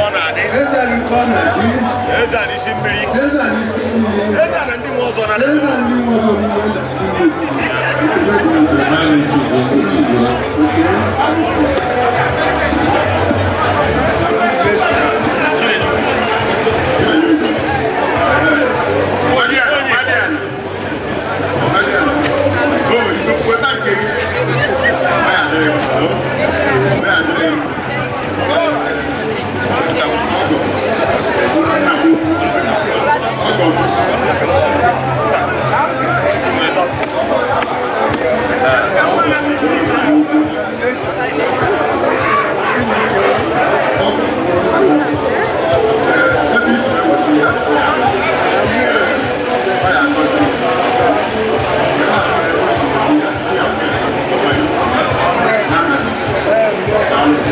Ọ na-adị. Eze anyị nke ọ na-adị. Eze a n'isi mmiri. Eze anyị isi mmiri. Eze a na ndị nwe ọzọ na Eze anyị nwe ọzọ n'ime ndụ. Ekele dịrị gị. Naanị ntuzu ntuzu. Ebe isi na-eweta ihe a, ọ ya agọzi gị. Mgbe ha sị na ebe isi weta ihe a, ya bụ ya, ọ bụ ya. N'aha Daalụ.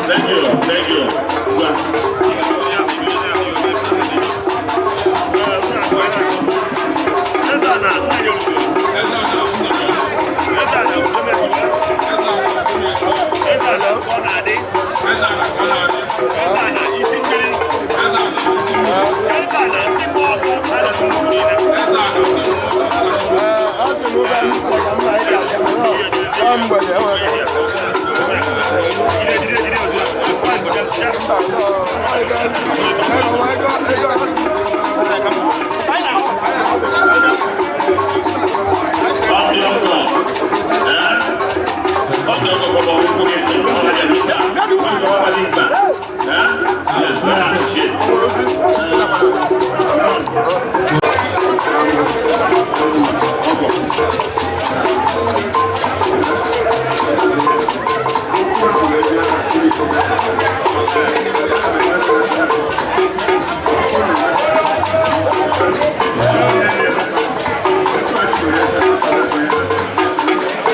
Thank you, thank you.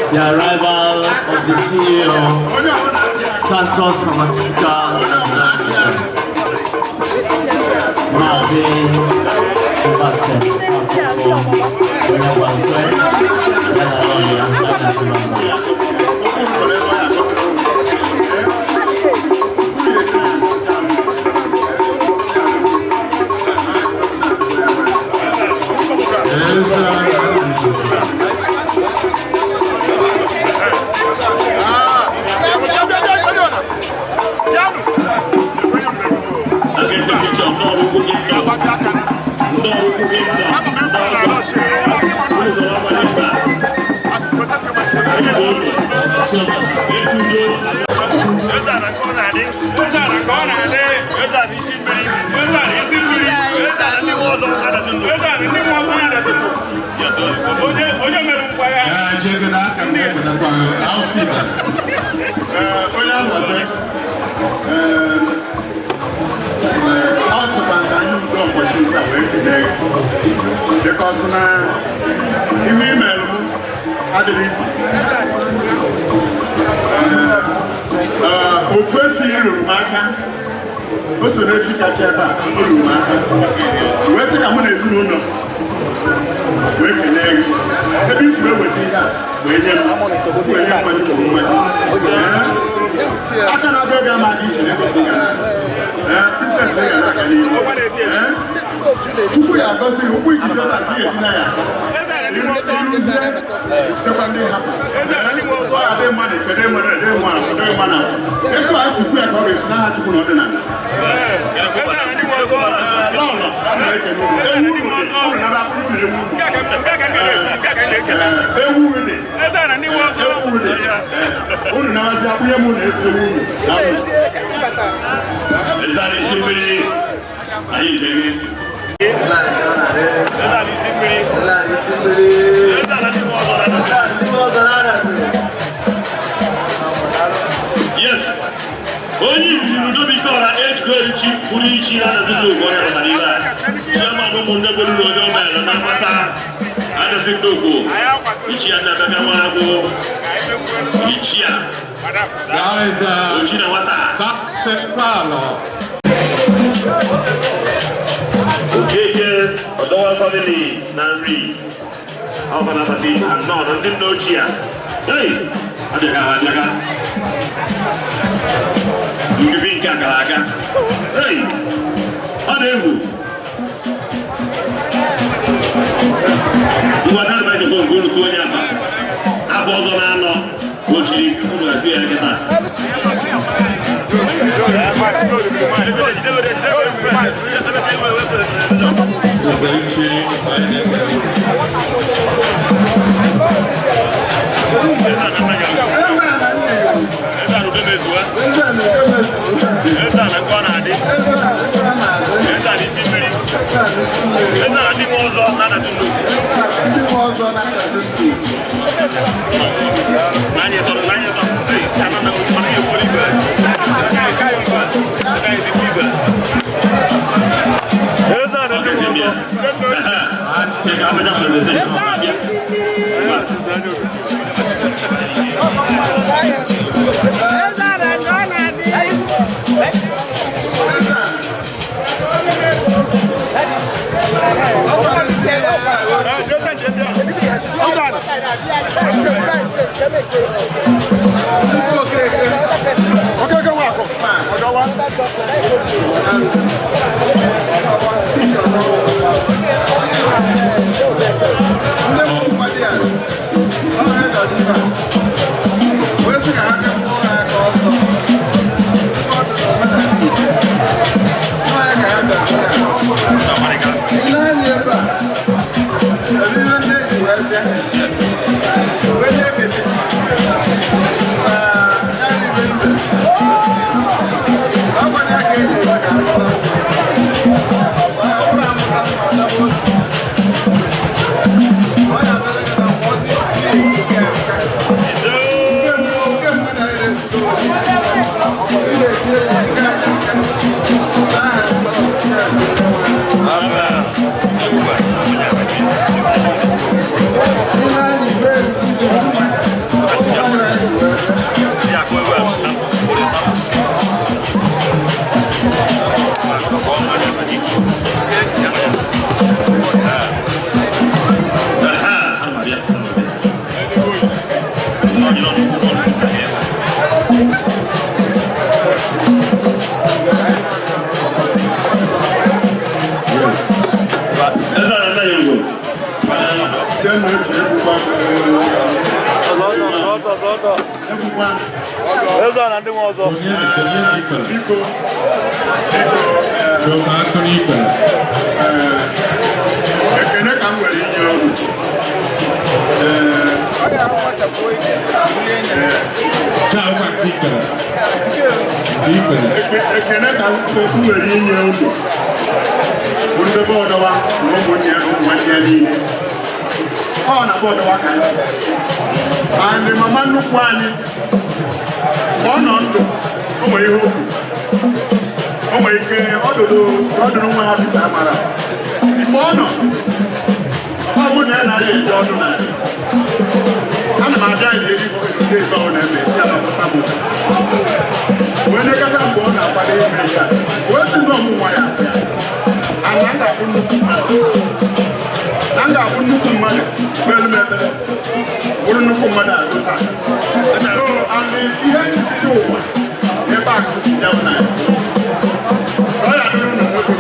The arrival of the CEO, Santos Pharmaceutical Limited, Mazi Sebastian Akoko, Onyewankwe, Yanaloya, Yanazimamba. Eze anyị. Eze a na nke ọ na-adị. Eze a na nke ọ na-adị. Eze a na isi mmiri. Eze a na isi mmiri. Eze a na ndị nwe ọzọ na-adị ndụ. Eze a na ndị nwe ọzọ na-adị ndụ. Onye mere nkwa ya. Ee, jege n'aka m na-ekwetakwa Alfida. Onye ahụ ọ sịkwa ka anyị ụzọ ụbọchị nke a wee kelee gị, because na ihe i mere m adịrị izu. Ee, ofu efi ruru m aka, o so n'efi kacha ebe a o ruru m aka, wee sị ka mụ na ezinụlọ wee kelee gị ebe isi wee weta ihe a wee nye m, wee nye mmadụ kwuru mmadụ. Ee, aka na-abịa ego ama dị iche na ego dị ga business ga na-aga n'ihu. Ee, Chukwu ya agọzi gị, ụkwụ ijide ebe a ka ihe edina ya aka ịrụzie sitekwa ndị hapụ. Ee, ọ ga-adị mma na ekele nwere dị mma na dị mma na afọ. Etu a si kwu ya ka ọ ga-esi n'aha Chukwu na ọdịnala. Lọlọ, a na-ekele unu. Ewu unu dị, unu nara unu ewu unu. Ewu unu dị. Ewu unu dị. Unu narazi akpụnye m unu ewu unu. Daalụ. Eze a na-esi mmiri anyị jere. Eze a na-esi mmiri. Eze a na ndị nwe ọzọ na-adasị. Yes. Onye izizi n'Udobike ọra age grade chi kwuru ichi na-adazi ndị ugwu onye batara ibe a. Chairman ụmụnne gwelu na onye omere na-akpata adazi ndị ugwu. Ichi ya na-abịa nwa agwụ. Ichi a. Guys, Ochi na nwata. Palo. Okeke Ọdọwa family na nri. Ọ bụ na-abata anọ na ndị nna ochie a. Hey! Abịaga ha abịaga. Mbibi nke a gara aga. Hey! Ọ na-egwu. Ngwa na microphone ka unu tụọ onye afa. Afọ ọzọ na-anọ ochiri unu ga-atụ ya kịta. Eze ichi anyị na-ekele. Eze a na Udomezuo. Eze a na nke ọ na-adị. Eze a na isi mmiri. Eze a na ndị nwe ọzọ na-adazi nnukwu. N'anya tọrọ, n'anya tọrọ. Ee, ana na mana ihe kwuru igwe. Aka ya dịkwa igwe. Eze a na ndị nwe ọzọ. Okeke nwa akụ, ọdọwa. Ndị nna ochie egbukwa egbukwa. Eze a na ndị nwe ọzọ. Onye onye n'ikpere. Biko, Chọba akụ n'ikpere. Ekene ka m nwere inye unu. Taa ụka nke ikpere. Nke ikpere. Ekene ka m nwere inye unu bụ ndị be Ọdọwa na ụmụnne ya na ụmụ nwanne ya niile. Ọ na be Ọdọwa ka m si. And mama nnukwu anyị, mgbe ọ nọ ndụ, o nwere ihe o kwuru. O nwere ike ọdụdụ ọdụrụ nwa ya Pita mara. Mgbe ọ nọ, ọ bụ na ya na-aya eji ọdụ na ya. Ana m abịa anyị eri nke ebe ọ na-eme esi anapụta m. Wee nekọta mgbe ọ na-akwado ime ya. Wee sị ndị ọmụ nwa ya abịa. Ana m ga-abụ nnukwu mmadụ. Na m ga-abụ nnukwu mmadụ. Kpere m ekpere. Bụrụ nnukwu mmadụ agụ taa. So, and ihe ndị ụwa ebe a kụzi ya bụ na ya. Ọ ya dịrị unu nwoke.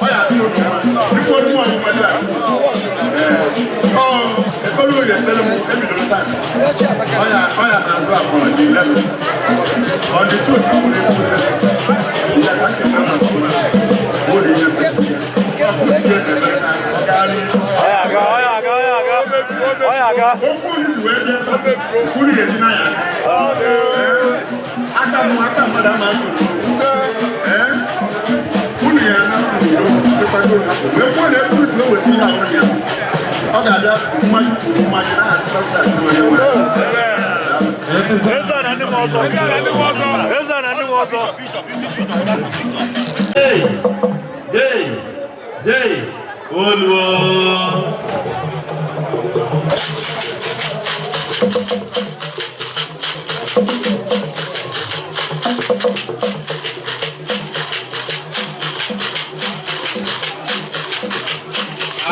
Ọ ya dịrị unu nwaanyị. Dịkwa onye nwaanyị mmadụ a. Ọ ekpere oge ekpere m ebidoro taa. Ọ ya na-azụ afọ. the 11th. On the 2nd, Hey, hey, hey, Oluwo.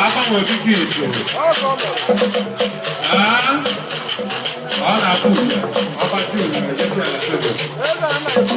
Agbanwe dike iso. Ọ na-apụ ọba tí òun rẹ̀ jẹ́ kí àlàfẹ́.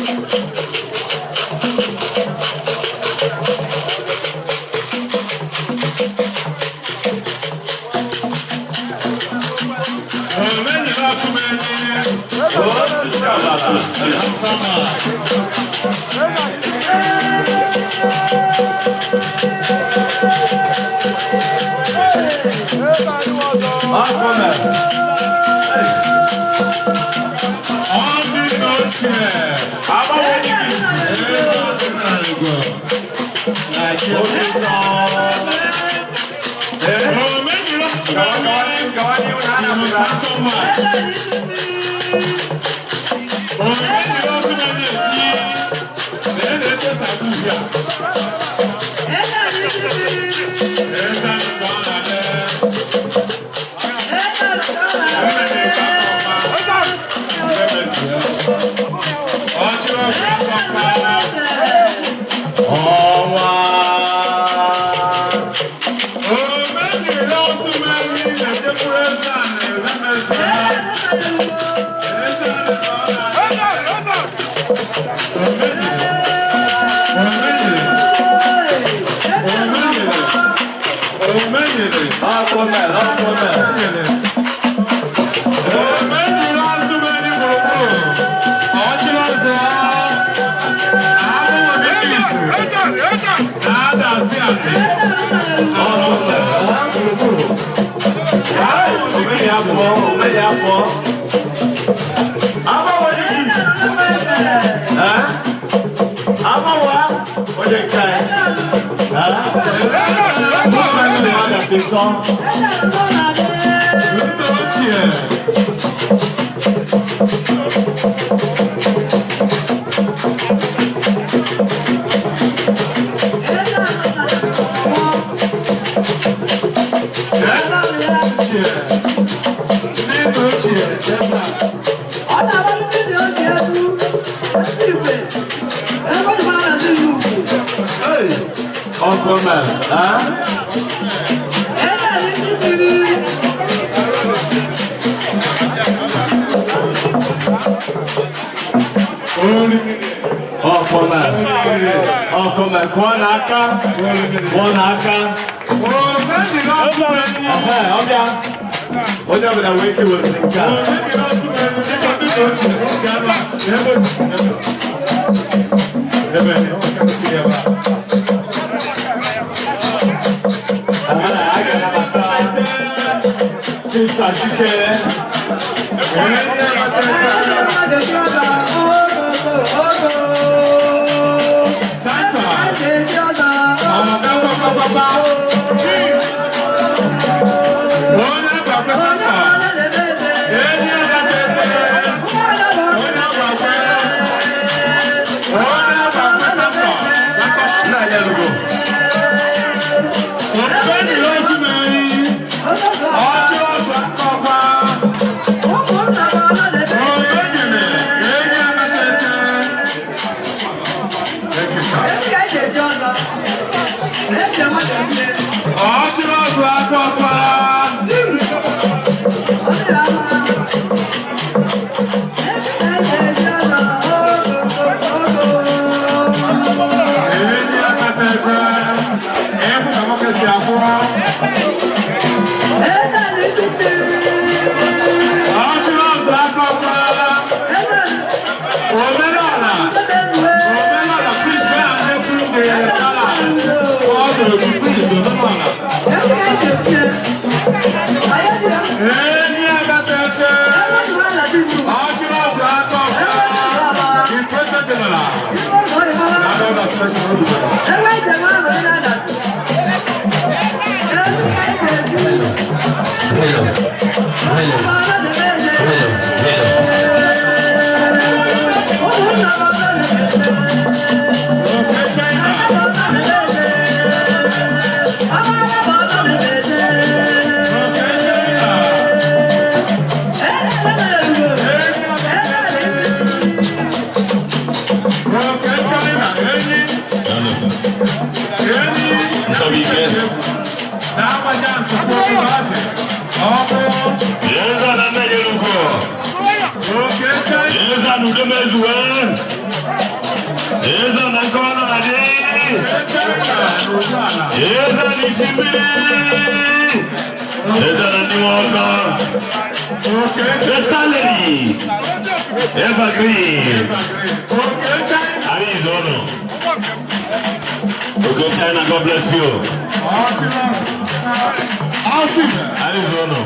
Udemezue. Eze na nke ọ na-adị. Eze na isi mmiri. Eze na ndị nwe ọzọ. The Star Lady. Evergreen. Arizona. Okay, China, God bless you. Arizona.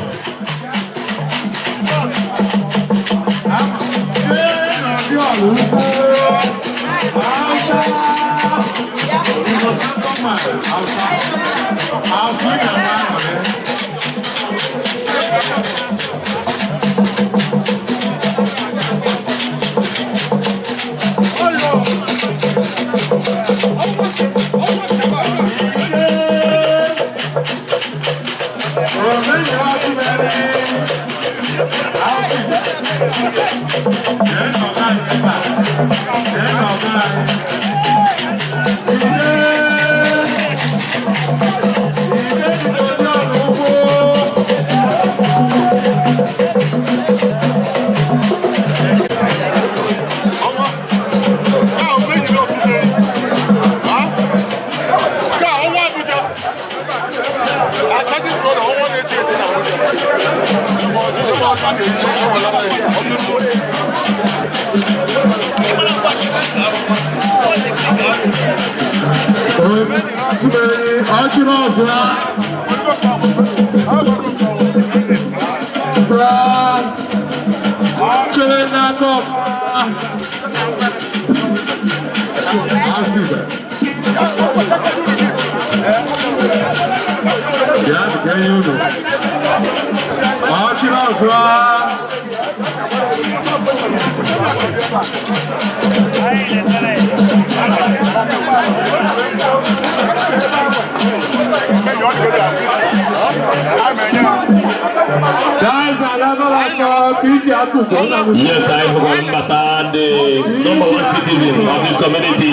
Yes, I forgot Mbata, the number one citizen of this community.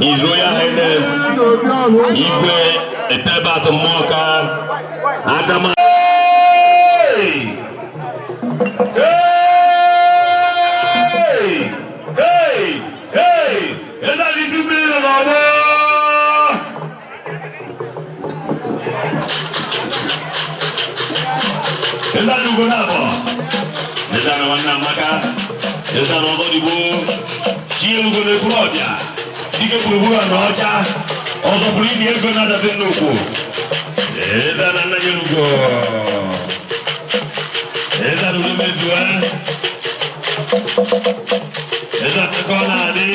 His Royal Highness Igwe Etebat Moka Adama. Hey! Hey! Hey! Hey! Eza lisi mmiri nọ n'ọgbọ! Eza n'ugo n'abọ. Eza na nwanne Amaka. Eza na ọzọ dịgbo. Chi elugo na-ekwuru ọbịa. Dike gburugburu a na ọcha. Ọzọ pụrụ ịdị ego na-adabe nnukwu. Eza na nna ya elugo. Eza na udo mezue. Eza na ka ọ na-adị.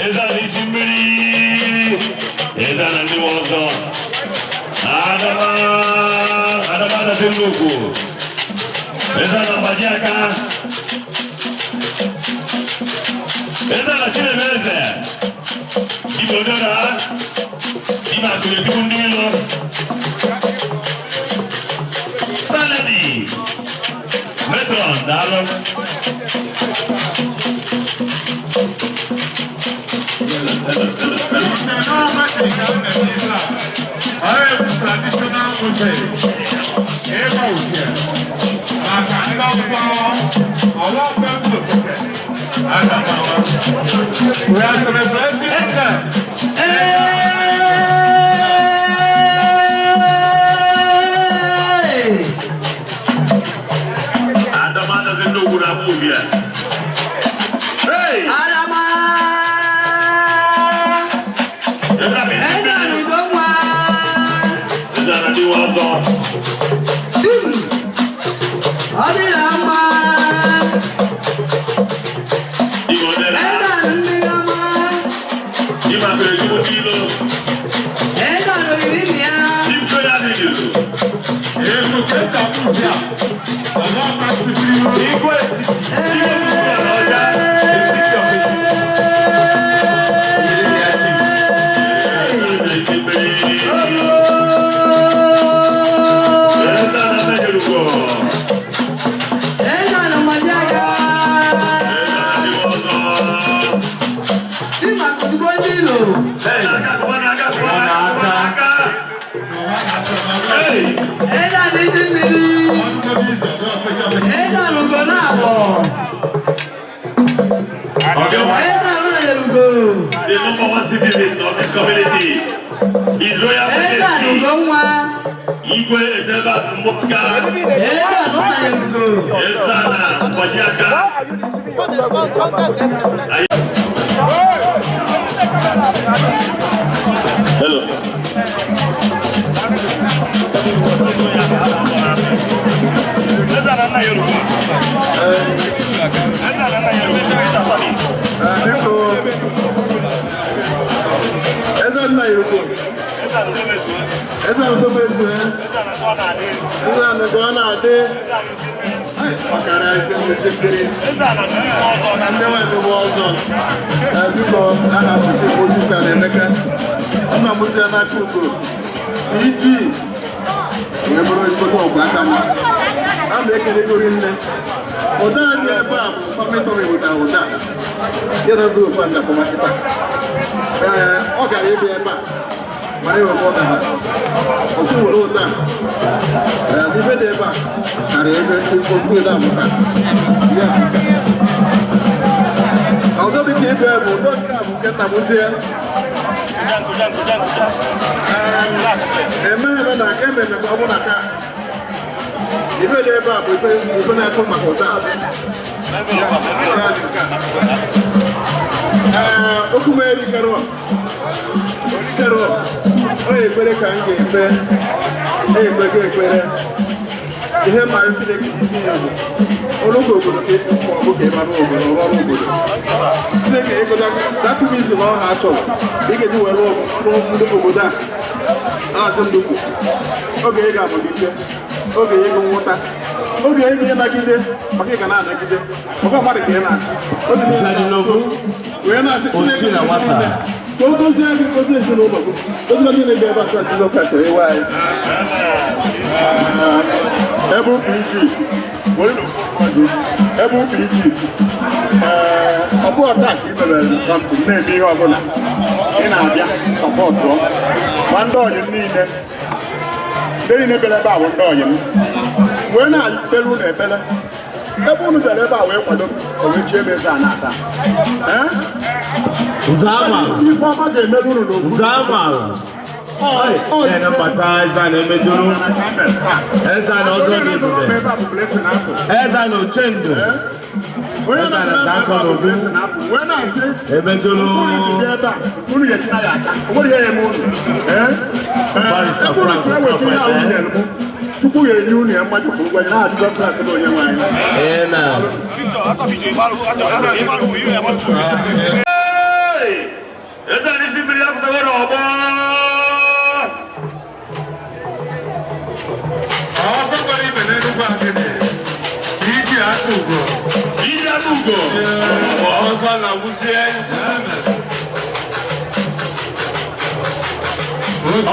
Eza na isi mmiri. Eza na ndị nwe ọzọ. Adama, Adama adabe nnukwu. Eza na mgbaji aka. Eza na Chinemeze. Ibe odora. Ibe akụrụ etubu ndị ilo. Stanley. Metron, daalụ. Traditional music. Ego uche. Maka ndị ọzọ, ọwọ́ pẹ́pù òkè. Adamawa. We are celebrating them. Adama adabe nnukwu na abụ obi a. Hey! Adama! Eza na isi Eze mmiri. Ugomwa! Eza na ndị nwe ọzọ. Ọ dịla mma! Ibe odora. Eze mmiri ọma! Ibe akụrụ etubu ndị ilo. Eze oriri ya! Timcho ya dị n'ilu. Ego kesa abụbịa. Ọwọ́ pẹ́pù Igwe etiti. Igwe gburugburu a na ọcha. Etiti of etiti. Eza na isi mmiri. Eza na nna ya elugo. Eze mgbaji aka! Eza na ndị nwe ọzọ. Dịma ozugbo ndị ilo! Aka kụba n'aka, kụba n'aka, kụba n'aka. Hey! Eze n'isi mmiri! Eze ugo na-abọ! The number one citizen of this community, His Royal Eze Majesty, Ugonwa. Igwe Edeba Mboka, Eze Nnayelugo. Ezana Gbajiaka. Hello. Biko, eze nna Irukwu, eze Udomezue, eze Anịga ọ na-adị. Ai, ọkara eze eze mmiri na ndị nwanyị bụ ọzọ. Biko, aha m bụ Moses na Emeka, nna m si ya n'aka ugo iji wee bụrụ ezigbote ọgwụ aka m. A na-ekelegori nne ụda dị ebe a bụ famịtọrị wetara ụda ya na ụzọ ofu ndakọma kịta. Ee, ọ gara ịbịa ebe a mara ewebe ọ gara ọsụ were ụda. Ee, n'ife dị ebe a kara ebe okwu ụda mụta ya. Ọzọ dị ka ibe bụ ụdọ nke a bụ nke nna m zie eme eme na ememe ọ bụ na ka ife dị ebe a bụ ife ife na-ekwu maka ụda ya dị nke a. Ee, okwu m erikere orikere ọ ekpere ka m ga-ekpe ekpego ekpere ihe mara Chineke isi ya bụ ọrụ ka obodo ka esi mmụọ bụ ka ị mara obodo ọrụ ọrụ obodo Chineke ego that means na ọha chọrọ ị ga-eji were rụọ ndị obodo a na-atụ ndukwu oge ị ga-amamife, oge ego nghọta, oge ego ịnagide maka ị ga na-anagide maka mmadụ ka ị na-achị oge niile. Zadinobu, Wee na-asị Osi na nwata. Ka o gozie gị, gozie ezinụlọ gị, gozie ndị na-ebi ebe a chọrọ Jizọs Kraịst onye nwe anyị. Ebe PG were n'ofu ebe PG, ee, ọ bụ ọta ka ị mere something na-eme ihe ọbụla ị na-abịa supportụọ ma ndị ọyị m niile, ndị niile bịara ebe a bụ ndị ọyị m wee na-ekpere unu ekpere ebe unu bịara ebe a wee kwado m o wee chie m eze a na-ata. Ee? Nzama, Ife ọma ga-emere unu n'ofu. Nzama. Ene mbata eze a na-emejuru. Eze a na ọzọ dị ebube. Eze a na ochendo. Onye Eze a na na-ebe Zakọ a bụ n'obi. blessing apụ wee na-asị Emejuru. unu ji bịa ebe a, unu ga-etina ya aka o nwere ihe ya eme unu. Ee? Ee, Barrister ebe unu Frank si eweta ihe ahụ Okafor, nyere m, Chukwu ga-enye unu ya mmadụ kwuru ụgwọ ya n'aha Jizọs Kraịst bụ onye nwe anyị. Amen. Hey! Eze anyị si mmiri apụtago n'ọgbọ. Ọzọ gbara ibe n'Enugwu Agidi, iji aka ugo. Iji aka ugo. Ọzọ na wuzie.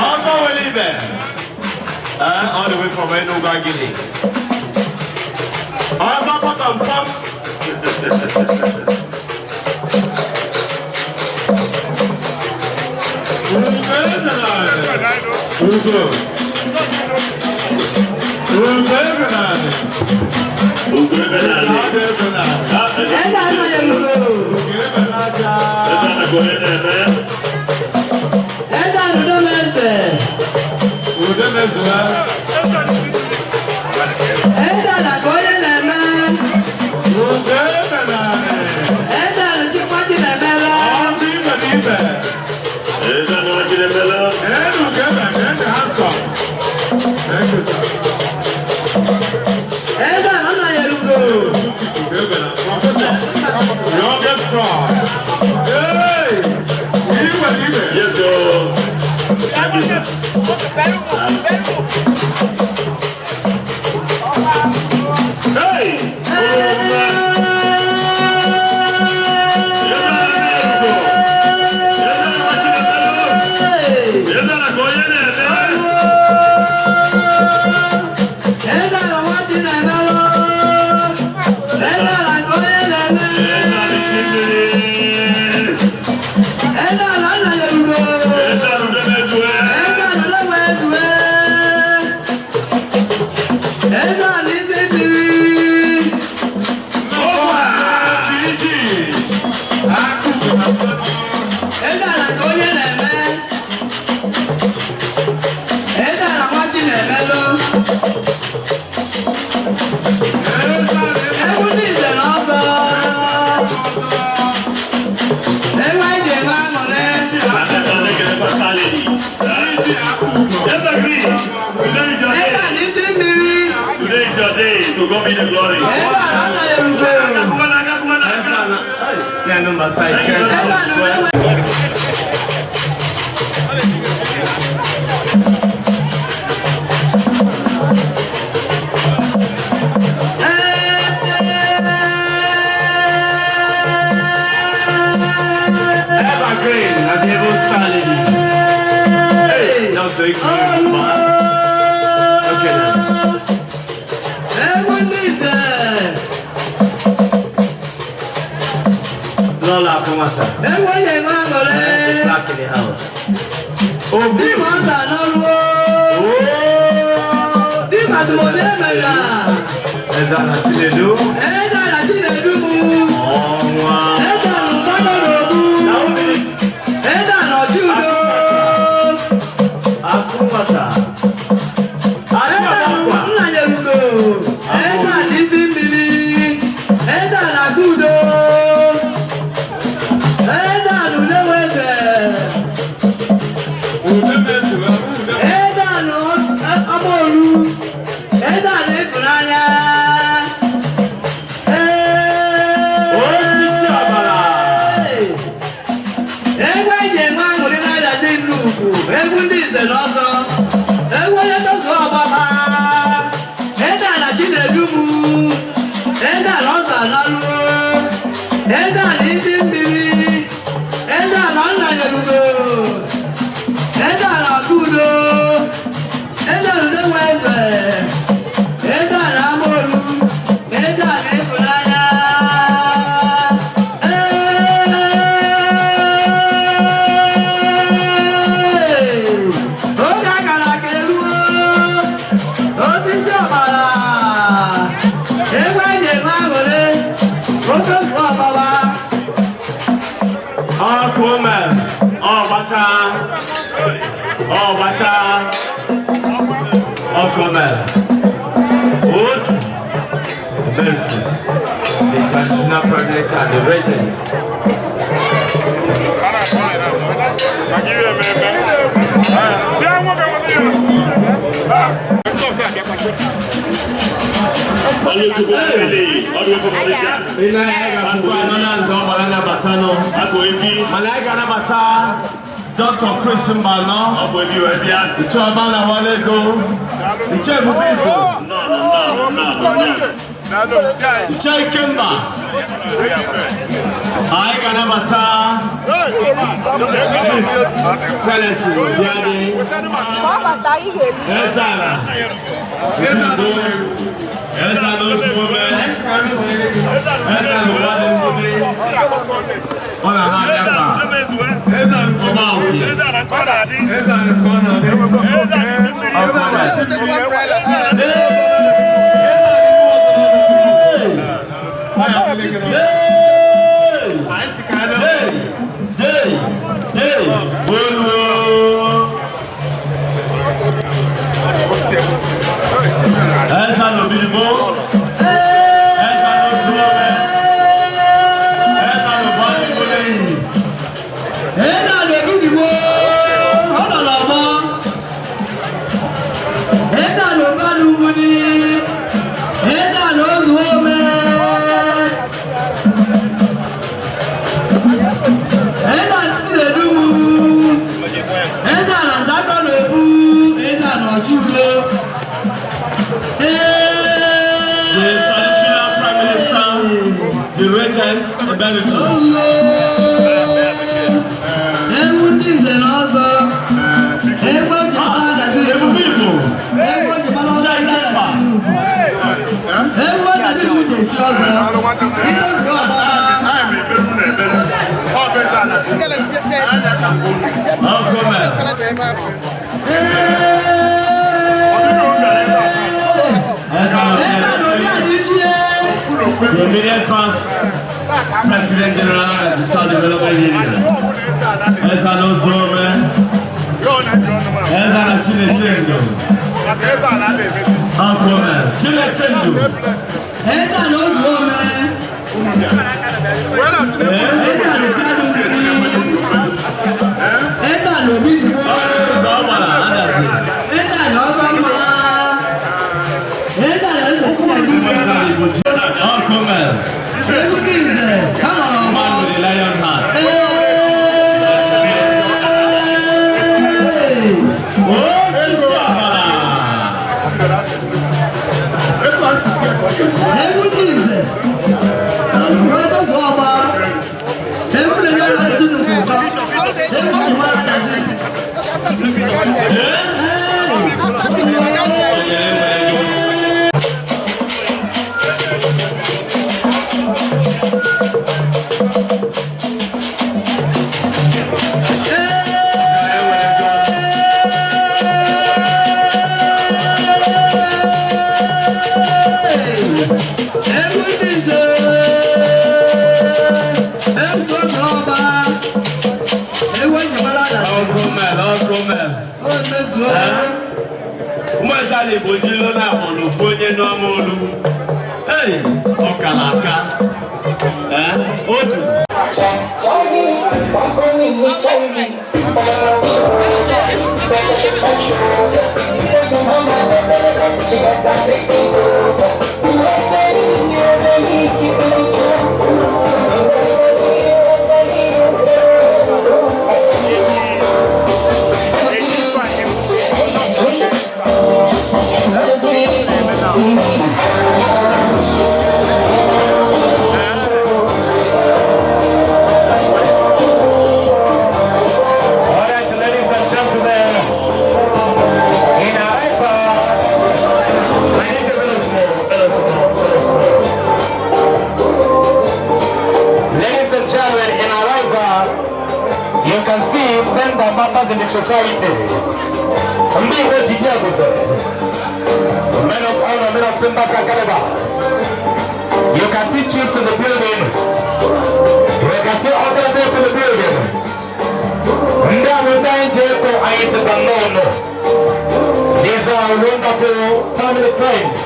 Ọzọ nwere ibe. All the way from Enugu Agidi. Ọzọ bottom pump. Ugo eze narị. Ugo. Ugo eze narị. Ugo ebe na-adị. Ada ebe narị. Eze Nnayelugo. Ugo ebe na-aja. Eze na ka onye na-eme. Eze Udomeze. Udo mezue. Eze na ka onye na-eme. Ugo ebe narị. Eze Chukwu na-emela. Ọzọ ibe na ibe. Eze na nwa Chinemela. Enu ugo ebe na enu ha sọ. Thank you, sir. Eze Nnayelugo. Ugo ebe na Professor. Youngest brother. Hey! Ibe na ibe. Yes, oh. Thank you, sir. Hey! Eze na nwa Chinemela. Eze na ka onye na-eme. Eze na nwa Chinemela. Eze na ka onye na-eme. Eze na isi mmiri. Eze na Nnayelugo. Eze na Udemezue. Eze na Udemezue. mbata iche Eze ala udewe. Evergreen na the able star lady. Hey, Dr. Ikpe. Okay. Egwu ndị Nze. Lola Akumata. Egwu onye nwe aṅụrị. The clerk in the house. Obi. Di ma ọza n'ọrụ. Di ma tụmọdé emere. Eze ala Chinedu. Eze ala Chinedu mụ. Ọnwa. Eze ala Ụtọdọ n'Ogbu. Na minutes. Eze ala Ọchị Udo. Akumata. Eze ala Nnanyelugo. Eze ala Isi Mmiri. Eze ala Akudo. Eze ala Udeweze. Eze ala Amaolu. Eze ala Ịfụnanya. Ee. Osisi ọbara. Egwu eji enwe aṅụrị na-adazi nnukwu, egwu ndị Nze na Ọzọ, egwu onye tozuo ọgbaba, eze ala Chinedu mụ, eze ala Ọzọ Analụ, eze ala Isi Mmiri, eze ala Nnanyelugo, eze ala Akudo, eze ala Udeweze, eze ala Amaolu, eze ala Ịfụnanya. Ee! Oge a gara aka eruo, osisi ọbara, egwu eji eme aṅụrị, oke ofu ọbara. Ọkụ mere. Ọgbacha. Ọgbacha. Ọkụ mere. Otu. Emeritus. The traditional prime minister and the regent. Ọlụchukwu Ebele, ọdụ okwu Malaysia. Ile anyị ga-afụkwa anọ na nze ọ gbara anabata nọ. Akụ efi, Mana anyị ga-anabata Dr. Chris Mbano, ọ bụ efi wee bịa. Iche Ọba na Wale Ego, Iche Ebube Igbo, Nnọọ, nnọọ, nnọọ, nnọọ. Iche Ikemba. Anyị ga-anabata Chief Celestine Obiadi, Eze Ala, Igbo, Eze Ala Osuome, Eze Ala Ụwadị, ọ na-ha anya ka ọba òkè. Ọkọ rẹ̀. Hey! Hey! Hey! Olu! Eze ala Obidigbo. Eze ala Osuome. Eze ala Ụwadị. Eze ala Obidigbo, ọ nọ n'ọgbọ. Eze ala Ụbadugwuni, eze ala Ozuome. Eze ala Chinedumu, eze ala Nzakọ na-ebu, eze ala Ọchị Udo. The traditional prime minister, the regent emeritus. Ewu ndị Nze na Ọzọ, egwu eji mara adazi. Ebube Igbo, Egwu eji mara ọzọ. Ikemba. Egwu eji uche esi ọzọ, itozu ọgbaba. Ọkọ mere. Eze ala Eze ala Obi Adichie. The immediate past President General of the South Development Union. Eze ala Ozuome. Eze ala Chinechendu. Ọkọ mere. Chinechendu. Eze ala Ozuome. Eze ala Obiadugwuni. Eze ala Obidigbo. Eze ọgbara Adazi. Eze ala Ọzọmma. Eze ala Eze Chinedu. Eze ala Igbo. Ọkọ mere. Egwu ndị Nze, ha nọ n'ọgbọ. Man with the lion. na Igbo jilo na abụ na ofu onye n'ọma olu. Ei, ọ kara aka. Ee, odu. All right, ladies and gentlemen, in Haifa, I need a little small, little small, little small. Ladies and gentlemen, in Arriva, you can see men that matters in the society. Ndị Igbo ji bịa obodo. Men of honor, men of timbers and calabas. You can see chiefs in the building. You can see other things in the building. Ndị a bụ ndị anyị ji eko anyị sịkwa nnọọ nọ. These are wonderful family friends.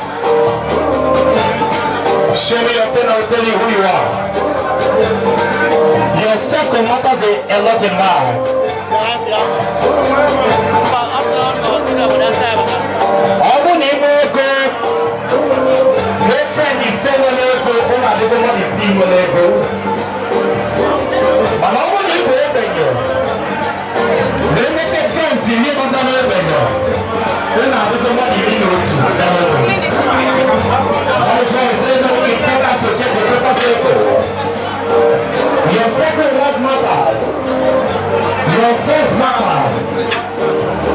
Show me your friend, I'll tell you who you are. Your circle matters a lot in life. Ọ bụrụ na ị nwee ego, nwee friend ise nwere ego, ụmụ adịgo mmadụ isii nwere ego. Mana ọ bụrụ na ị bụ ogbenye, na-enweta friends iri gbata n'ogbenye, ị na-adịgo mmadụ 11 na ogbenye. That is why it's very important to check the proper circle. Your second word matters. Your face matters.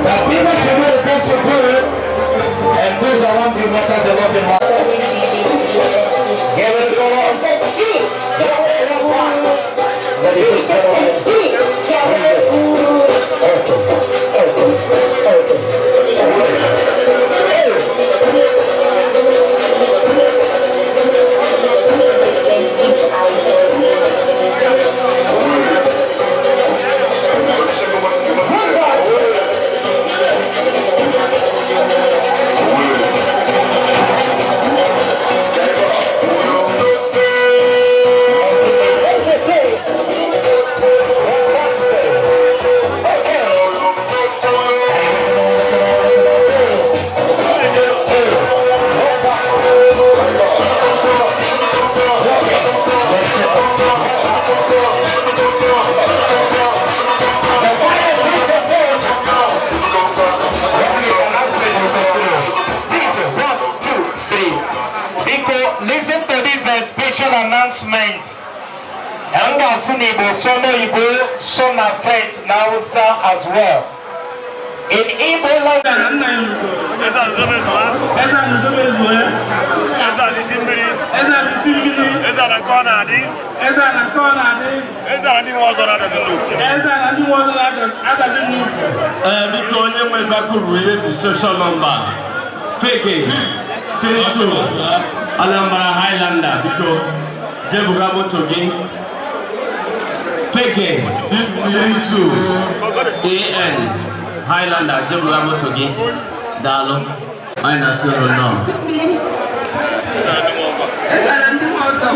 The people should know the things you do, and those around you matters a lot in life. Give it a go. Biko, listen to this special announcement. M ga-asụ n'Igbo, sụọ n'Oyibo, sụọ na French na Hausa as well. In Igbo language. Eze ana uzomezuo ya. Eze ana isi mmiri. Eze ana isi mmiri. Eze ana nke ọ na-adị. Eze ana nke ọ na-adị. Eze ana ndị nwe ọzọ na-adazi nnukwu. Eze ana ndị nwe ọzọ na-adazi nnukwu. Ee, biko onye nwe bakuru registration number Feke 32 Anambra Highlander, biko jebuga moto gị. Feke 32 AN Highlander, jebuga moto gị. Daalụ. Anyị na-asị unu nnọọ. Eze ana ndị nwe ọzọ. Eze ana ndị nwe ọzọ.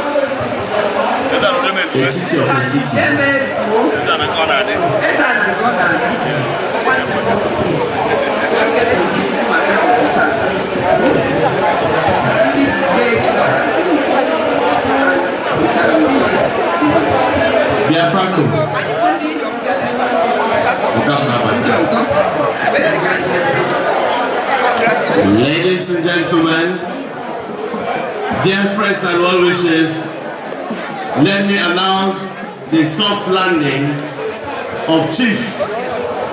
Eze ana udomezuo. Etiti of etiti. Emezuo. Eze ana nke ọ na-adị. Eze ana nke ọ na-adị. Bịa Franco. Ọga m n'abalị. Ladies and gentlemen, dear friends and well wishes, let me announce the soft landing of Chief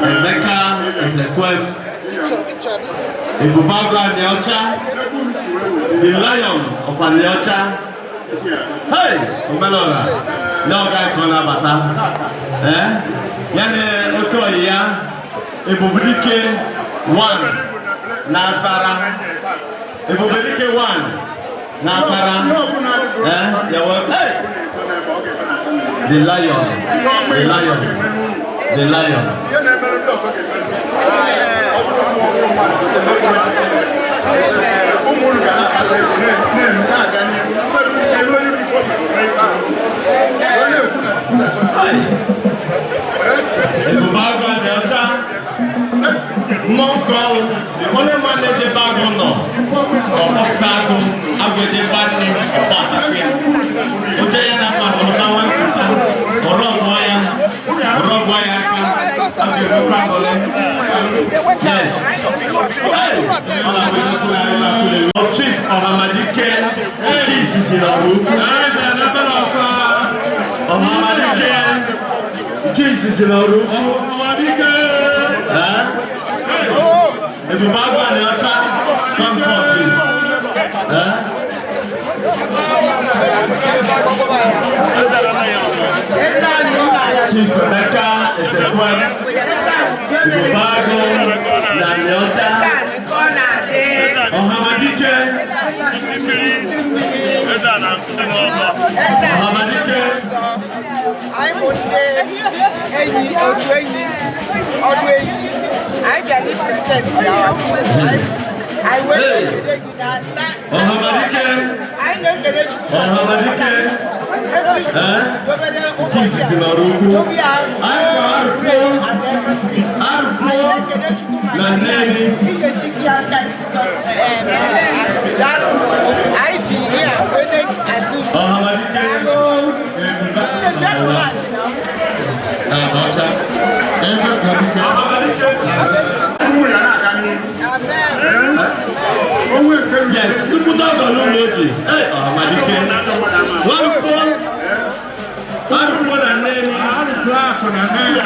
Emeka Ezekwem, Ebubeagu Aniocha, the Lion of Aniocha. Hey, Omelora, n'ọga ka ọ na-abata. Eh? Ya na oke oyi ya, Ebubedike 1 na Azara. Ebubedike 1 na Azara. Eh? Ya wee, hey! The lion, the lion, the lion. Ihe na-emere ndị ọzọ ga-emere. Ọ bụrụ na ọ bụrụ mmadụ, Ụmụ unu ga na-akpata ego na-aga n'ihu. Elu onye bifo mere ome ife ahụ. Onye ekwu na Chukwu na-egosi. Ebube Agụ dị ọcha. Mmụọ nkụ ọnwụ, onye mma na-eje ebe agụ nọ, ọkpọpụta agụ, agụ eje ebe nne, ọkpọ atakụ ya. Oche ya na mma nọrọ na nwa nkata, ọrụ ọgụọ ya, ọrụ ọgụọ ya aka, ọ ga-enwekwa aṅụrị. Yes. Hey! Ọ na-abụ ezigbo ya ebe akụle. Chief Ọhamadike nke izizi na ọrụ ukwu. Ọhamadike nke izizi na ọrụ ukwu. Eh? Ebube Agụ dị ọcha, come come please. Eh? Chief Emeka Ezekwe, Ebube Agụ na Anịọcha, Ọhamadike, Ọhamadike. Anyị bụ ndị enyi otu enyi ọdụ enyi. Anyị bịara i-present our anyị wee na-ekele gị na Ọhamadike, anyị na-ekele Chukwu Ọhamadike, etu eh? dobere Nke ụbọchị izizi n'ọrụ ukwu. obi ahụ Anyị kwa arụkwuo, and everything. arụkwuo Anyị na-ekele Chukwu na maka Nneni. inye chi gị aka in Jesus name. Daalụ. Anyị ji ihe a wee na-asị unu. Ọhamadike, Daalụ. Ebube Nne, bịa n'ụlọ anyị na. na Anọcha. Ebe Ọhamadike Ọhamadike. Ụmụ ya na-aga n'ihu. Amen. Onwe nke ruru Yes, nnukwute ọgọ n'ụlọ oji. Ee, Ọhamadike. Nwarukwuo, nwarukwuo na Nneni. Arụkwuo akụ na Nneni.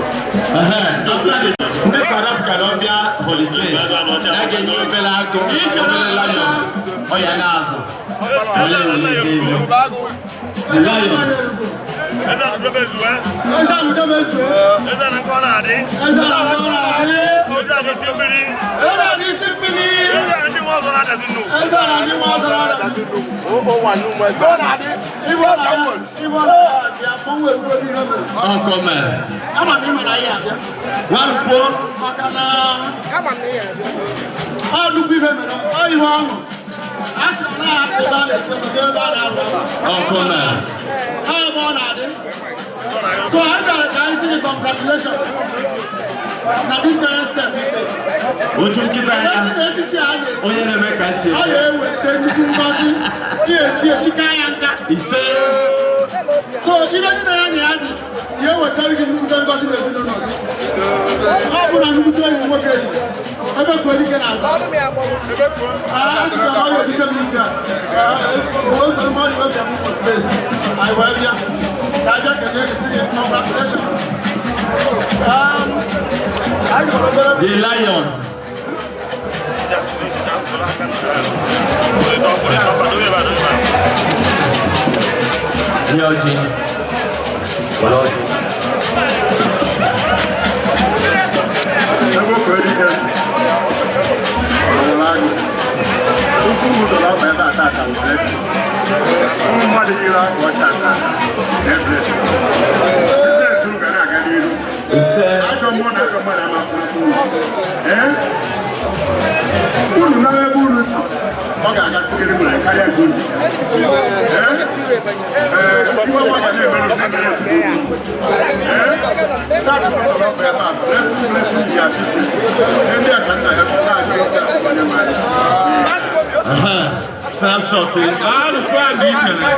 After this, ndị South Africa na ọbịa holiday, ya ga-enye obere agụ, obere lion, ọ ya na-azụ. Ole ole eje ilu. The lion. Eze Eze Aludebe zue. Eze na nke ọ na-adị. Eze Aludebe na-adị. Eze na isi mmiri. Eze na isi mmiri. Eze na ndị nwe ọzọ na-adazi nnukwu. Eze na ndị nwe ọzọ na-adazi nnukwu. Ibe ọ na-abịa, mmanwụ erugo n'ihe mere. Ọkọ mere. Ama m ịma na ihe abịa. Nwarukwuo. Maka na ọ nnukwu ihe mere, ọ ihe ọṅụ. A sị na na-ahapụ ebe a na-eche ọzọ jee ebe a na-arụ ọrụ. Ọkọ mere. Ọ ebe ọ na-adị. So anyị bịara ka anyị sị gị congratulations na this giant step you take. Oju nkịta ya, Echi na echichi a ga-echi, onye na-eme ka esi ọ eme. ga-eweta nnukwu ngọzi, ihe echi echi ka ya nka. Ise. So ibe dị na ya na ya dị, ya ewetara gị nnukwu ngọzi n'ezinụlọ gị. Ọ bụ na nnukwu enyi nwoke yi, ebe kwere ike n'azụ. A sị ka ọ ga-ebute m ije a. O soro m ọrịa obi m steeti. Anyị wee bịa. Ka anyị bịa kelee gị sị gị congratulations. Anyị nwere obere The lion. Ní ọjì. Wọ́n ọjì. Ebe okwu erike ọlụlụ agụ. Ukwu ụzọ ọkpa ebe a tata bụ blessing. Ụmụ mmadụ yiri akwa ọcha tata na blessing. Business unu ga na-aga n'ihu. Ise. Ajọ mmụọ na ajọ mmadụ amafụnata unu. Ee? Unu nara ebe unu si, ọ ga-agasịrị unu karịa nke unu. Ee? Ee, ife ọma ga na-emere unu na-emere ezinụlọ unu. Ee? Tata bụ ụzọ ọkpa ebe a, blessing, blessing their business. Ndị a ka nna ya chọta ajọ isi asị onye nwanyị. Snapshot please. Arụkwuo dị iche na.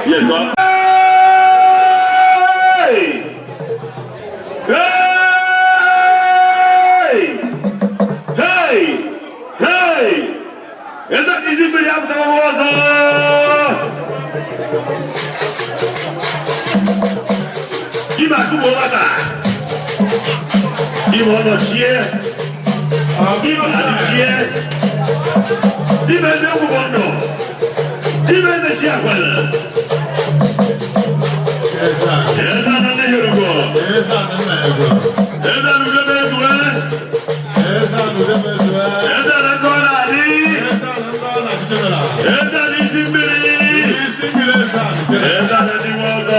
Yes, well. Hey! Hey! Hey! Hey! Eze isi mmiri apụtara ọzọ! Ime ọnọchie. Ime adịchie. Ime ndị egwu ndụ. Ime ndị chi akwele. Eze ana ndị Yoruba. Eze ana udo na-ezue. Eze ana ndị ọ na-adị. Eze ana isi mmiri. Eze ana ndị nwe ọzọ.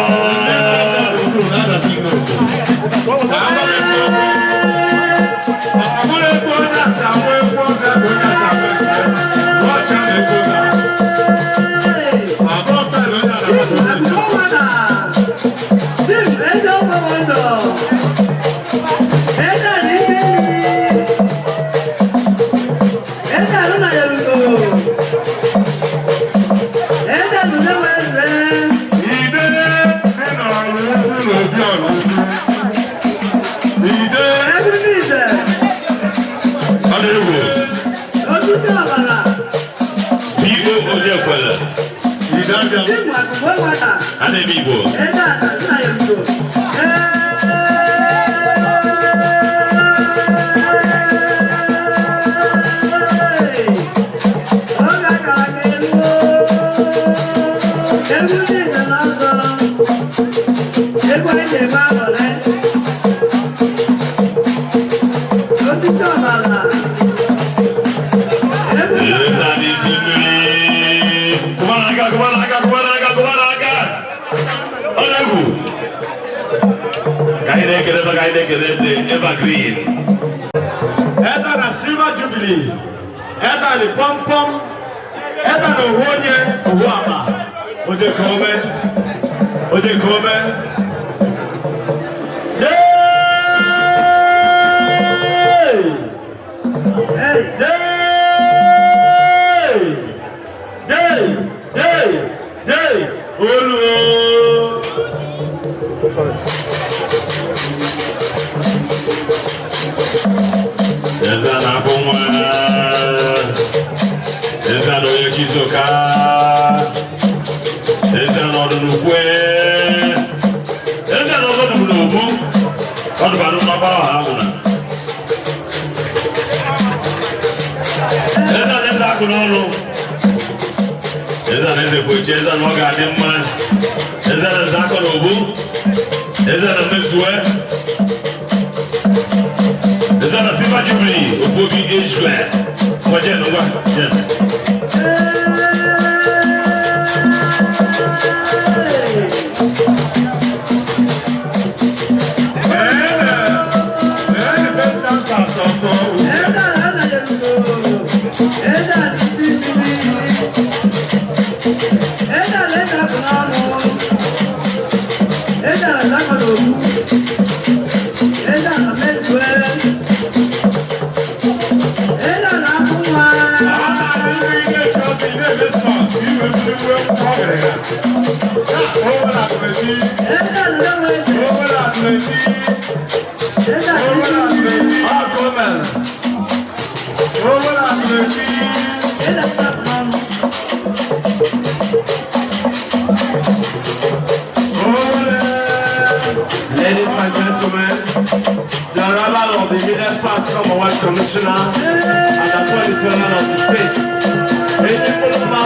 Eze na Silver Jubilee, eze na pọmpọm, eze na ohu onye ohu ama, oje kome, oje kome. Yay! Yay! Yay! Yay! Yay! Olu! Eze na-afụ nwa. Eze na onye Chizoka. Eze na ọdụnukwe. Eze na ọdụnukwu n'ogbu. Ọdụbadụ n'ọgbara ọha agwụna. Eze na eze akụ n'ọnụ. Eze na eze kwechi. Eze na ọ ga-adị mma. Eze na eze akọ n'ogbu. Eze na mmezue. Eze na Silver Jubilee, Ofobi Age. Ngwa jen, ngwa jen. Ladies and gentlemen, the arrival of the immediate past number 1 commissioner and Attorney General of the state, Eji Poloma,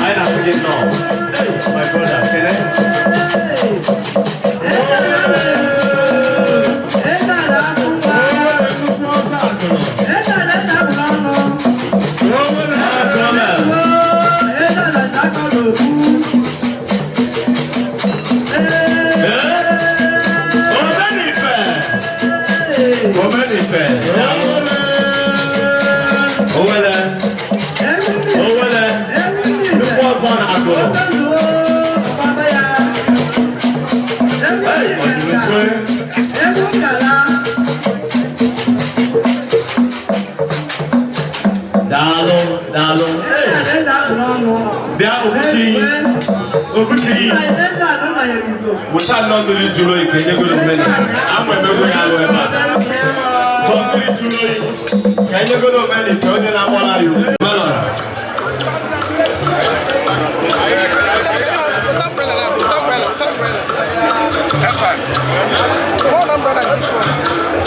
I am forget now. Hey, my brother, can I? Weta nnọọ mmiri jụrụ oyi ka enyegoro mmiri. Ama emegbu ya alụ ebe a. Sọ mmiri jụrụ oyi ka enyegoro mmiri ka onye na-agbara ya ugwu. One umbrella, this one.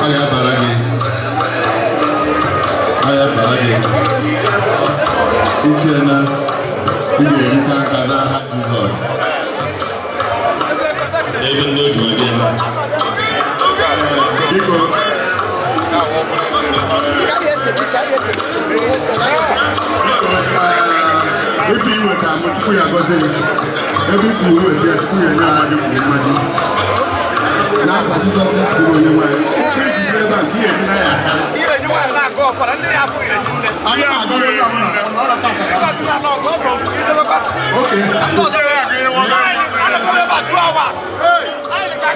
Ọ ga-abara gị. Ọ ga-abara gị. Iche na ị ga-erite aka n'aha Jizọs. N'ebe ndị o ji wee bịa ebe a. Biko. Ife iweta mụ, Chukwu ya gọzie gị. Ebe isi iweta ya, Chukwu ya enye mmadụ kwuru mmadụ. N'afọ Jizọs siri onye nwanyị. Iji bịa ebe a nke ihe na ya aka. Anyị na-agọ onye ọbụla. Okay.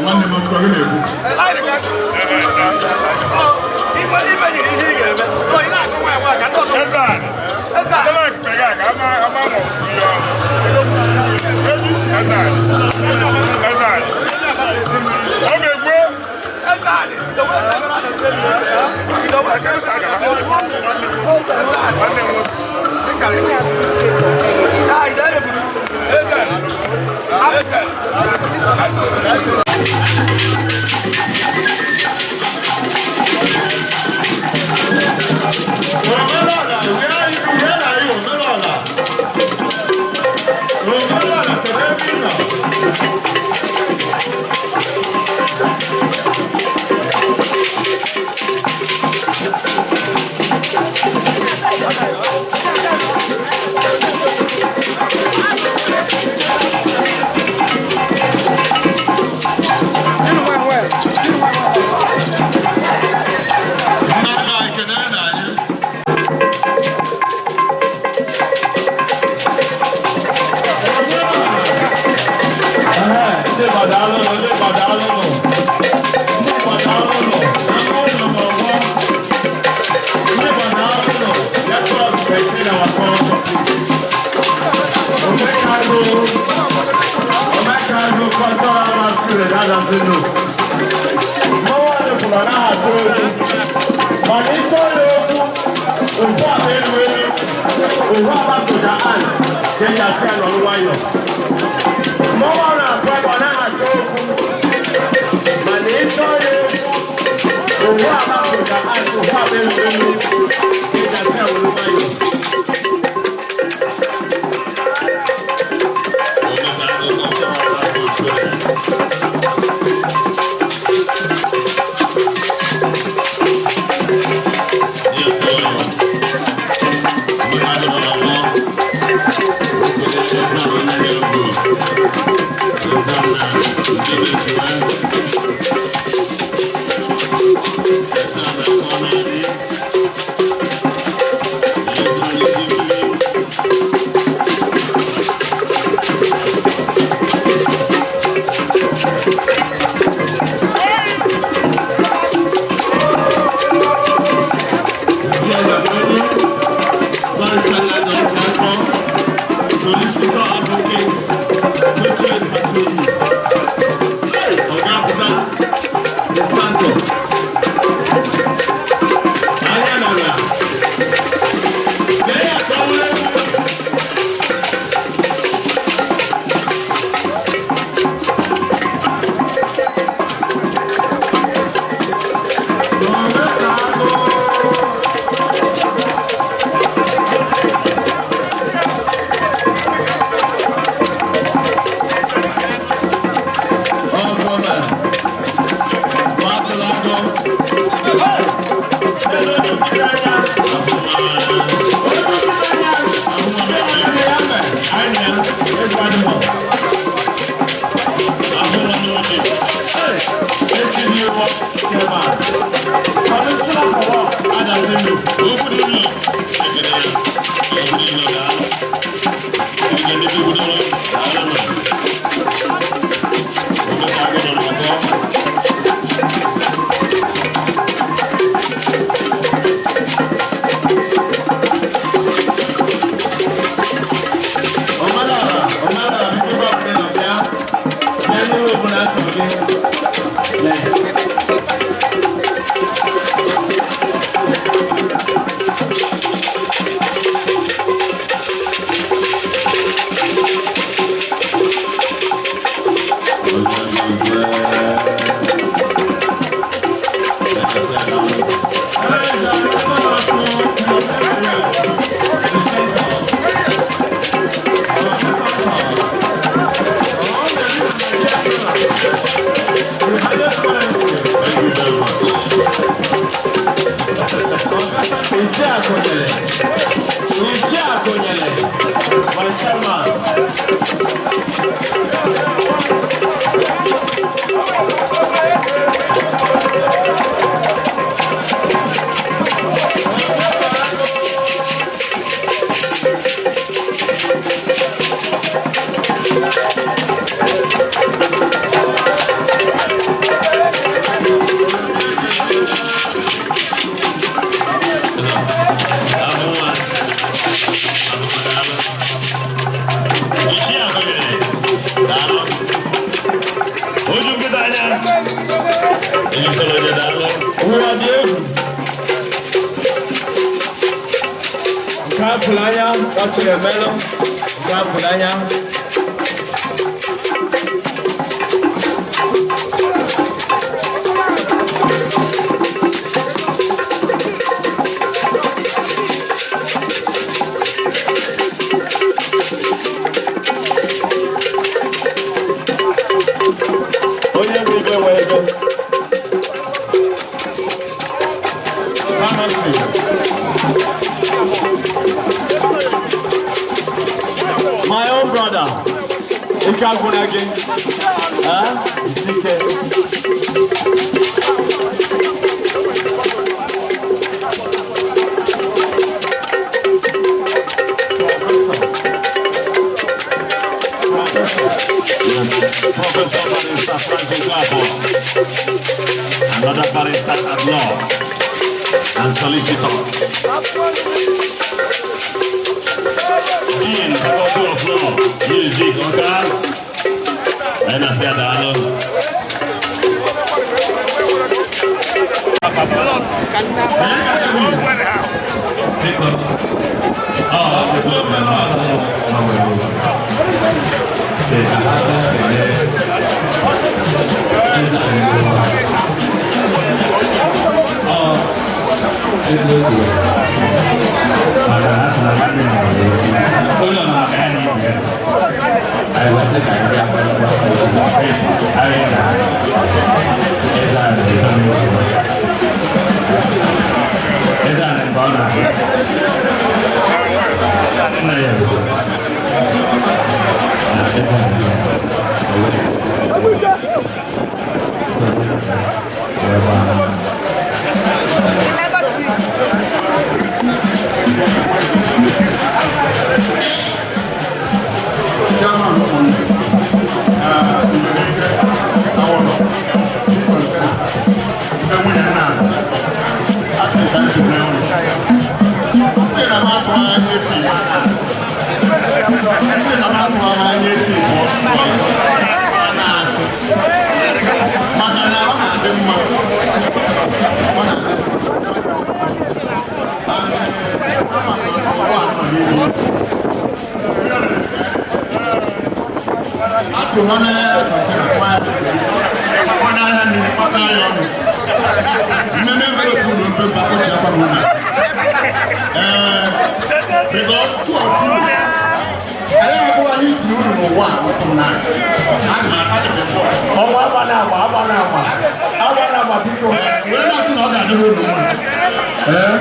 Nwanne m, ọsọ gị na-ekwu. Ndị Ìbàdàn alụnụ, ndị Ìbàdàn alụnụ, ndị Ìbàdàn alụnụ, ama ụlọ ma ọgbọ. Ndị Ìbàdàn alụnụ, let us maintain our culture, please. Omekago, Omekago cultural masquerade adazi nụ. Mmanwụ anyị kwuru ọ naghị atụ egwu. Mana ịchọ ya okwu, ofu akpa elu elu, ofu akpa soja ant, ka eji asị ya nọrọ nwayọọ. Mmanwụ a na-atụ egwu, ọ naghị achọ okwu. Mana ịchọ ya okwu, ofu akpa soja ant, ofu akpa elu elu, ka eji asị ya nọrọ nwayọọ. Solicitor advocate, Richard Patroni, Oga Buda, Santos. Anya nana. Lẹ́yìn àtọ́wé. Ọgọ́mẹ̀. Wàdúràgọ́. Hey! Thank you very much. Ichie Akonyele. Ichie Akonyele. My chairman. Ichie Akonyele. Daalụ. Oju nkịta anya. Ejisoro onye daalụ. Ụwa dị egwu. Nke a pụrụ anya, ọ chịrị emelụ. Nke a pụrụ anya. Onye nwe ibe nwe ego. Pharmacy. My own brother, Ike agwụna gị. Eh? Isi ike. Professor Barrister Francis Okafor, another barrister at law and solicitor. Dean, Faculty of Law, Music, okay? And I said, hello. Chairman ụmụnne, Ndụbụike Awọlọ, ndị nwunye nna a sị ka nkele unu. A sị na m atụghị anya efi Igbo. A sị na m atụghị anya efi Igbo. Ọ na-asị. Maka na ọ na-adị mma. Ọ na-adị mma. And, ama m na ọgbọ a nọ n'ihu. Atụ nwanne ya kọntena kwa ya. Ọ na-ahịa mmiri kpata ya ọnụ. Mmemme envelope unu mpe mkpa kọchi akwa m unu. Because two of you, anyị agụwa history unu n'ụwa a ụtụ na a na-ata dị before. Ọnwa agba na agba, agba na agba. Agba na agba biko. Were na-asị na ọ ga-adịrị unu mma. Ee,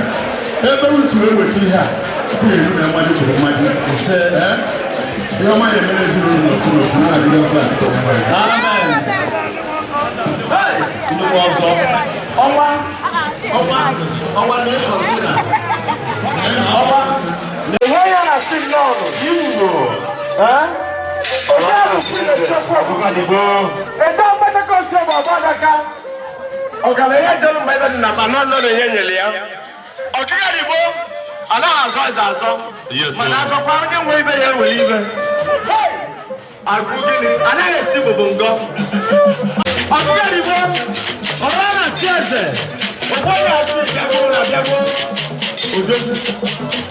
ebe unu si wee weta ihe a, tupu ya eru na mmaji kwuru mmaji. Ise. Ee, ihe ọma ya emere ezinụlọ n'otu n'otu na Jizọs Kraịst bụ Onyenwe anyị. Amen. Hey, nnukwu ọzọ. Ọnwa, ọnwa, ọnwa na-ekọntena. Ọnwa. Ihe ya na-asị nnọọ iwuro. Onye ahụ si na-echekwa Eche Pentikọst bụ ọgba adaka. Ọgaranya jere mgbe ebe dị na ba nọ nọ na-enye nyere ya. Ọkịka Igbo anaghị azọ eze azọ. Yes, Mana sir. azọkwa onye nwe ibe ya ewere ibe. Hey! Agụ gịnị? Anaghị esi bụbụ ngọ. Ọkịka Igbo ọrụ a na-asị eze. Ụfọdụ asị bịagbo na bịagbo. Odogwu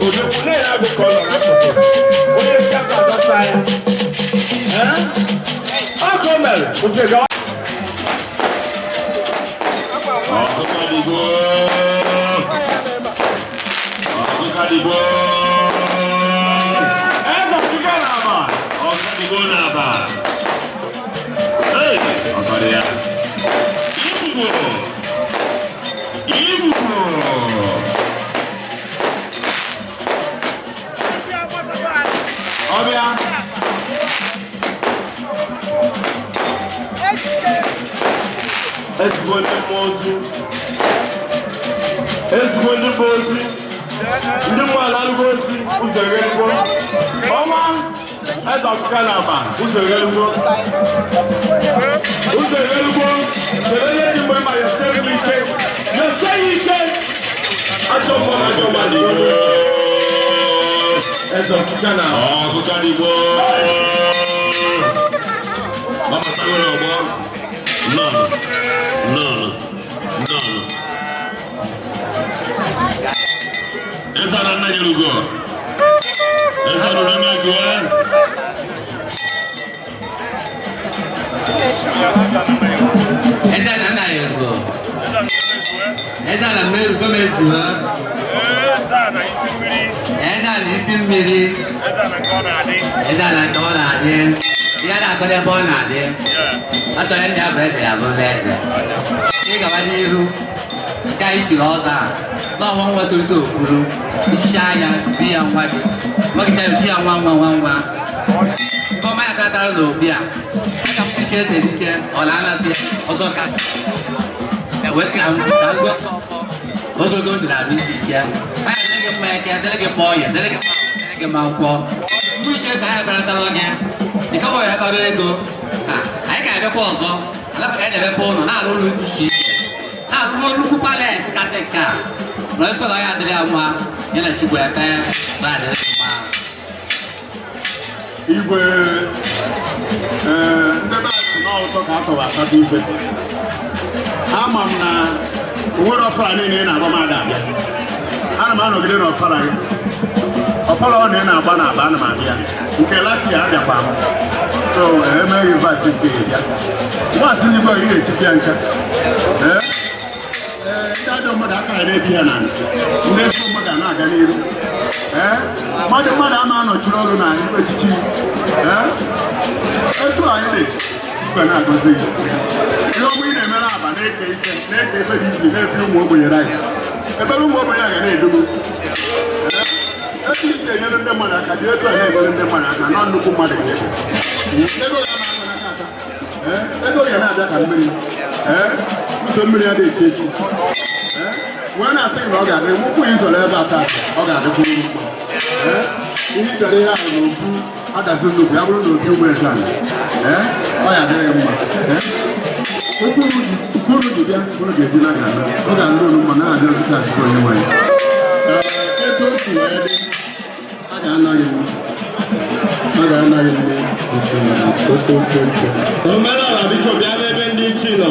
odogwu na-enye agụ ka ọ nọ n'akụkụ. Onye nchekwa adọsa ya. Ee? Ọ ka o mere, ofe gawa. Ọkụkọdigbo. Ọkụkọdigbo. Eze ọkịka na-aba. Ọkụkọdigbo na-aba. Hey, Ezigbo ndị mmụọ ozi, ezigbo ndị mmụọ ozi, ndị mmụọ alalụgo ozi, ụzọ eghelugo. Ọnwa eze ọkụka na agba, ụzọ eghelugo, ụzọ eghelugo. Kedu ihe dị mgbe ma ya sie gị ike, ya sie ya ike. Ajọ mmụọ na ajọ mmadụ, eze ọkụka na Ọkụka n'Igbo. Ọ batago n'ọgbọ. Nnọọ, nnọọ, nnọọ. Eze ana nna nyere ugo. Eze ana n'ime ezuwe. Eze ala nna ya ego. Eze ala mmezu mezuo. Eze ala isi mmiri. Eze ala nke ọ na-adị. Ihe a na-akọ n'ebe ọ na-adị. Ọ chọrọ ndị abụ eze ya bụrụ eze. Ị gaba n'iru. Nke anyị chiri ọzọ a. N'ọnwa nwa tolite okpuru. Ichicha anya di ya nwa gị. Nwagicha ya di ya nwa nwa nwa nwa. Nke ọma ya karatara n'obi a. Aka m dike eze dike ọ na-anasị ọzọ ka. Wee sị ka m ka m gụọ ogologo ndụ na-arụ isi ike. Anya dịrị gị mma eke, dịrị gị mma ọya, dịrị gị mma afọ, dịrị gị mma nkwọ. Mgbe iche ka anyị kparatara gị, ị ka ya kpara ego. Ha, anyị ga-abịakwa ọzọ. Alaba ka anyị na-emepe ụlọ na-arụ ụlọ dị iche iche. Na-arụ nnukwu palace kasị nke a. Na onye sịkwara ya adịrị ya mma, ya na Chukwu eke, na adịrị gị mma. Igwe, ee, ndị be anyị sị na ụtọ ka atọwa asatọ ife. Ama m na onwere ọfara niile ị na-agba m ada abịa. Ana m anọgide n'ọfara gị. Ọfara ọ na ị na-agba na-aba, ana m abịa. Nke last year abịakwa m. So emeghị invite nke ị bịa. Nwaasị ndị igwe, ị ga-echikwa ya nka. Ee, ee, ndị ajọ mmadụ aka ya na-ebi ya n'ala. Ndị ezigbo mmadụ a na-aga n'iru. Ee, mmadụ mmadụ ama anọchiri ọrụ na igwe echichi. Ee, etu anyị dị, igwe na-agọzi gị. Ihe ọma ị na-emere aba na-eke ife, na-eke ife dị iche, na-ebi ụmụ ogbenye rice. Ebere ụmụ ogbenye a ga na-edogo. Etu isi enyere ndị mmadụ aka dị, etu a na-enyere ndị mmadụ aka nọ, nnukwu mmadụ ga-ebe. Ego ya na-aka n'aka aka. Ee, ego ya na-abịa ka mmiri. Ee, ụzọ mmiri adịghị echi echi. Ee, wee na-asị gị na ọ ga-adị nwụkwụ ya izọrọ ebe a taa, ọ ga-adịkwa uru mma. Ee, ihe ị chọrọ ihe ahụ na okwu adazi nnukwu ya bụrụ na obi ụmụ eze ala. Ee, ọ ya adịghị mma. Ee, okwu unu ji bịa, unu ga-eji na ga-ana, ọ ga-adị unu mma na-abịa ọzụta asịsị onye nwanyị. Ee, etu o si wee dị, a ga-ana gị mma, a ga-ana gị mma. Omelọra, biko bịa n'ebe ndị ichi nọ.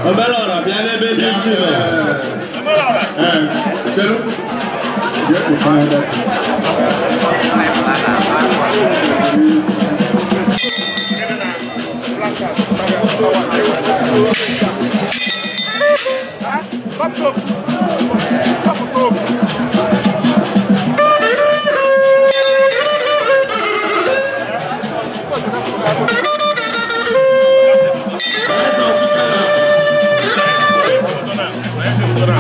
Omelọra, bịa n'ebe ndị ichi nọ. Ee, kedu? Jee kpụkọ anyị dọkịta.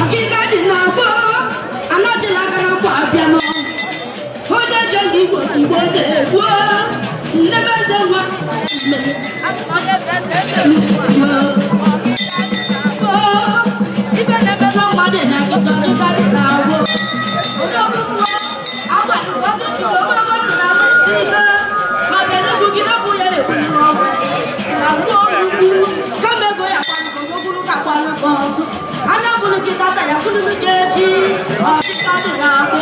Ọkịka dị n'ọgbọ anachila aka na mkpọ abịa nọ onye je igbo igbo na-egbu nnebeze nwa ibe na-emela mmadụ na nkịta ọkịka dị n'agbo kama ego ya gbalụkọ ka gbalụkọ ọzọ anya bụrụ gị tata ya bụrụ gị echi ọkịka dị n'agbo.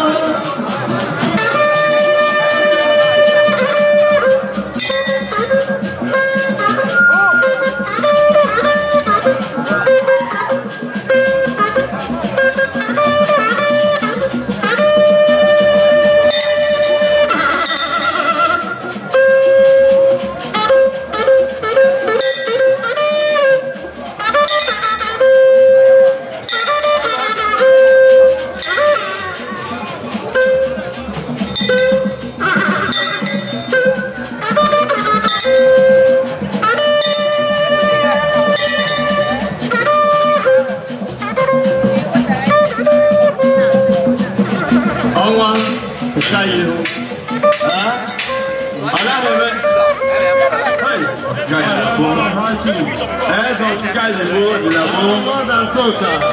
Eze ọchịchị Igbo dị na gboo.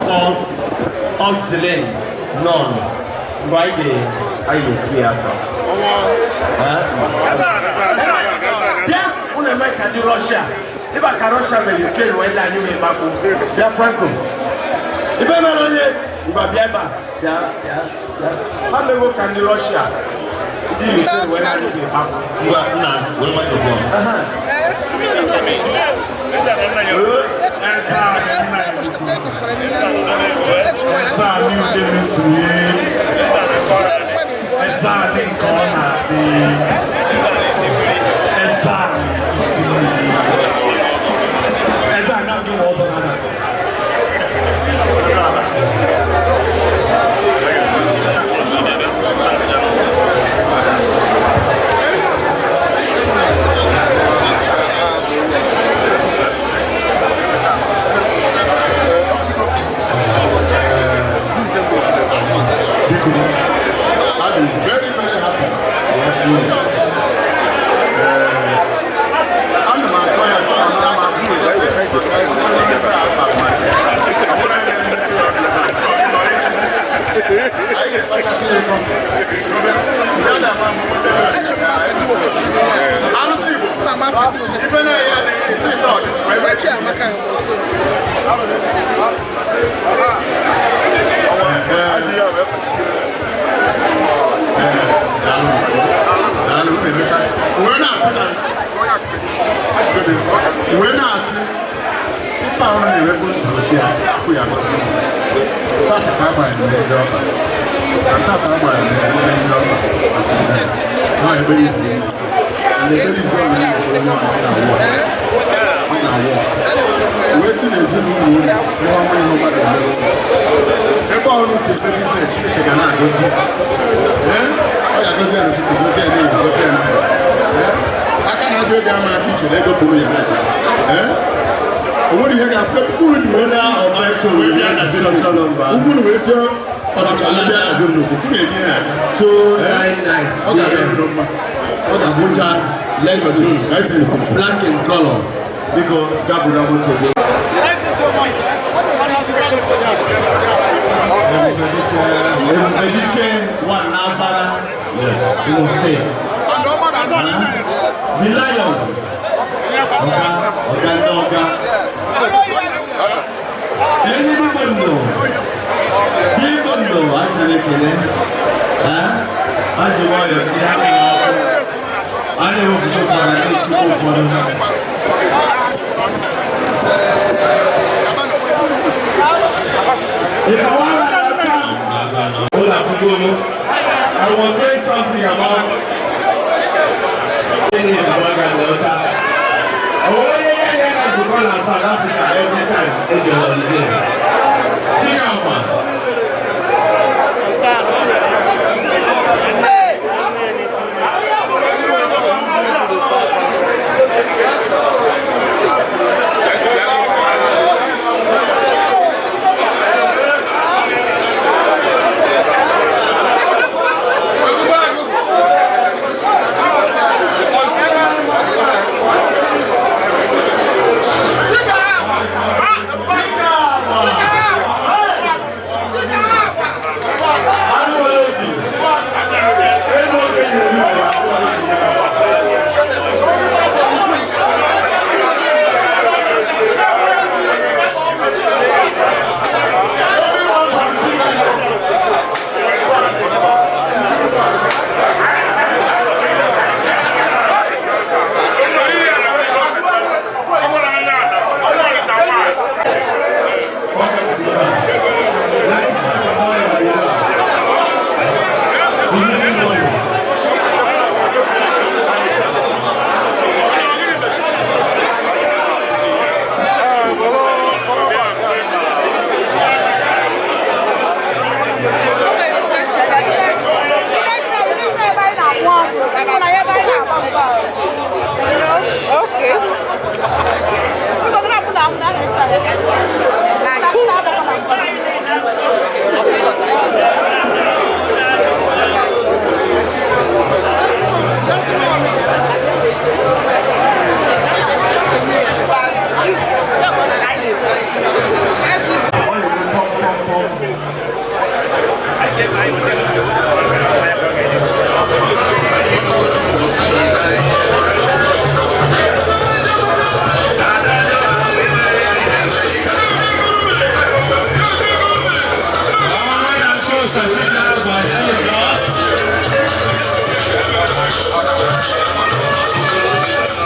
Of oxygen none. Mgbe anyị ga-ekwu ya afọ. Bịa, unu eme ka ndị Rọshia. Ịba ka Rọshia mere Ukraine wee lee anyị wee gbapụ. Bịa Franco. Ibe mere onye ngwa bịa ebe a. Bịa, bịa, bịa. Ha mewo ka ndị Rọshia ndị Ukraine wee lee anyị wee gbapụ. Ngwa nna, were microphone. I'm very, very happy. I'm the man Wee na-asị ife ahụ na-enwekwu nsogbu ya tupu ya gosi tata ka agbara mmeri ọba na tata agbara mmeri ọba asịza na ebere izu na ebere izu ọbụla na-ekpere onye ọba ọ ga-awụ wee si n'ezinụlọ ụlọ ihe ọma ihe ọma ga-emere ebe ọrụ si ebe biznes Chineke ga na-agọzi ọ ga-agọzi ya n'ụtụtụ gozi ya n'ihi gozi ya n'abalị aka na-abụ ego ama aka iche na ego pụrụ ya n'aka o nwere ihe ga-apụ mkpụrụ ji wee si ụkwụrụ wee si ọnịcha na bịa azụ nnukwu kwuru eji ya aka ọ ga-adị mma ọ ga-abụcha Lexus black in color biko gaburu moto gị. Ebubedike one Nazara, Imo State. The lion, Oga, Oga ndị Oga. Enyi Igbo ndụ, Igbo ndụ, achọrọ ekele. A ji nwayọọ tinye aka n'ọkụ. A na-ewepụta ụfọdụ, na-etikwa ụfọdụ. I was saying something about South Africa every time they holiday. Chikama.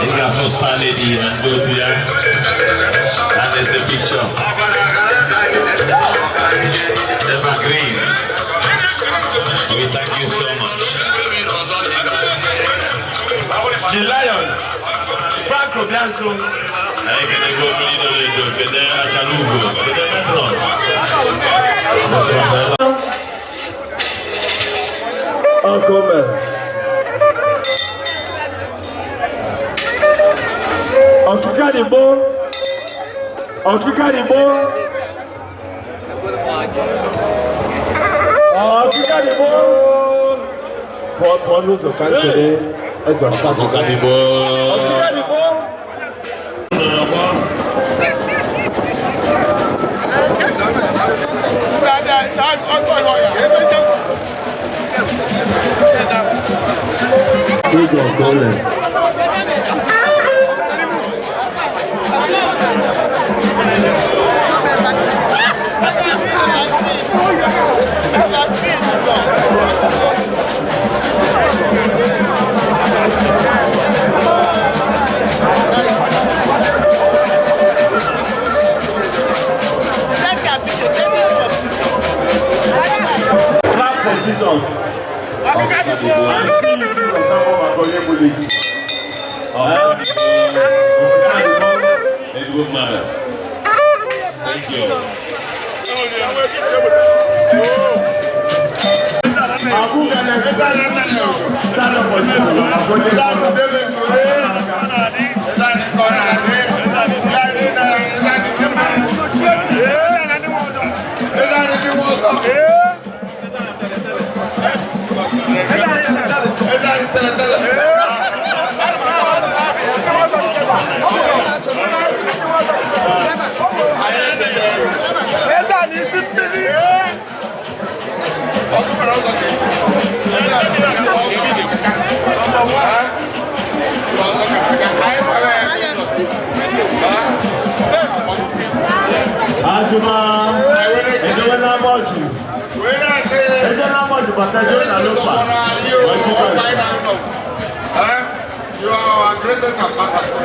Ị ga-afụ Star Lady na ndị otu ya. And there's a picture. Evergreen. We thank you so much. The Lion, Frank Obianso. Anyị kenego mmiri doro edo, kene achara ugo, kene metron. Ọkụ mere. Ọkịkarịgbo, ọkịkarịgbo, ọkịkarịgbo. Pụọ pụọ n'ụzọ ka nkele eze Ọkịkarịgbo. Ọkịkarịgbo. Igwe Okole. Clap for Jesus. I see you, Jesus. Ezigbo mmadụ. Thank you. Ajuma, ejewe na mọji. Eje na mọji bata ejewe na lopa. President's ambassador.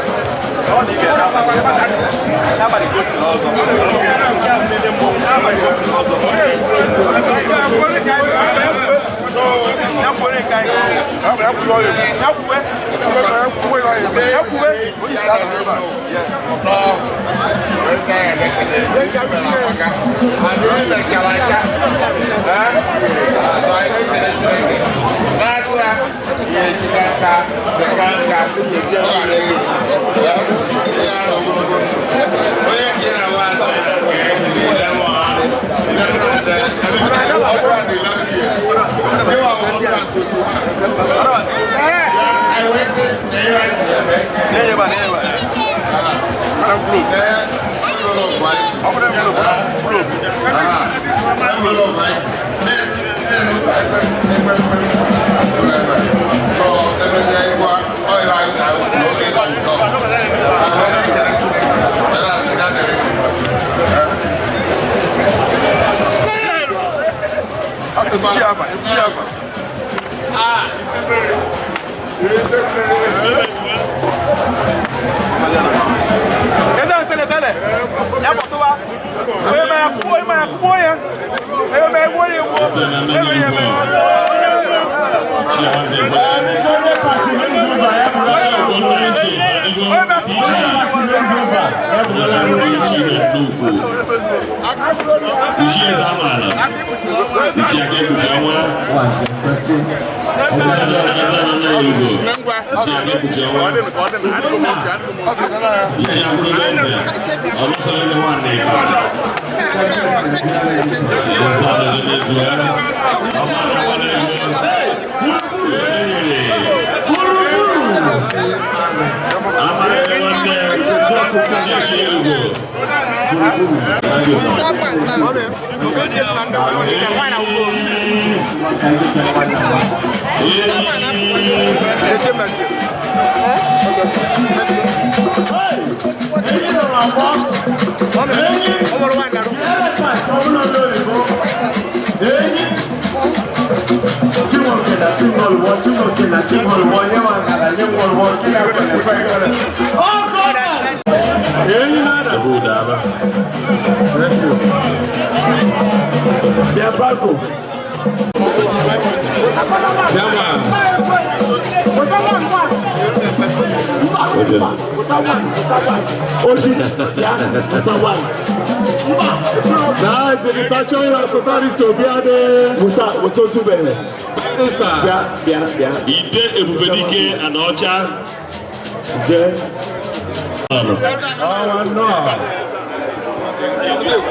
Ide Ebubedike and Ocha.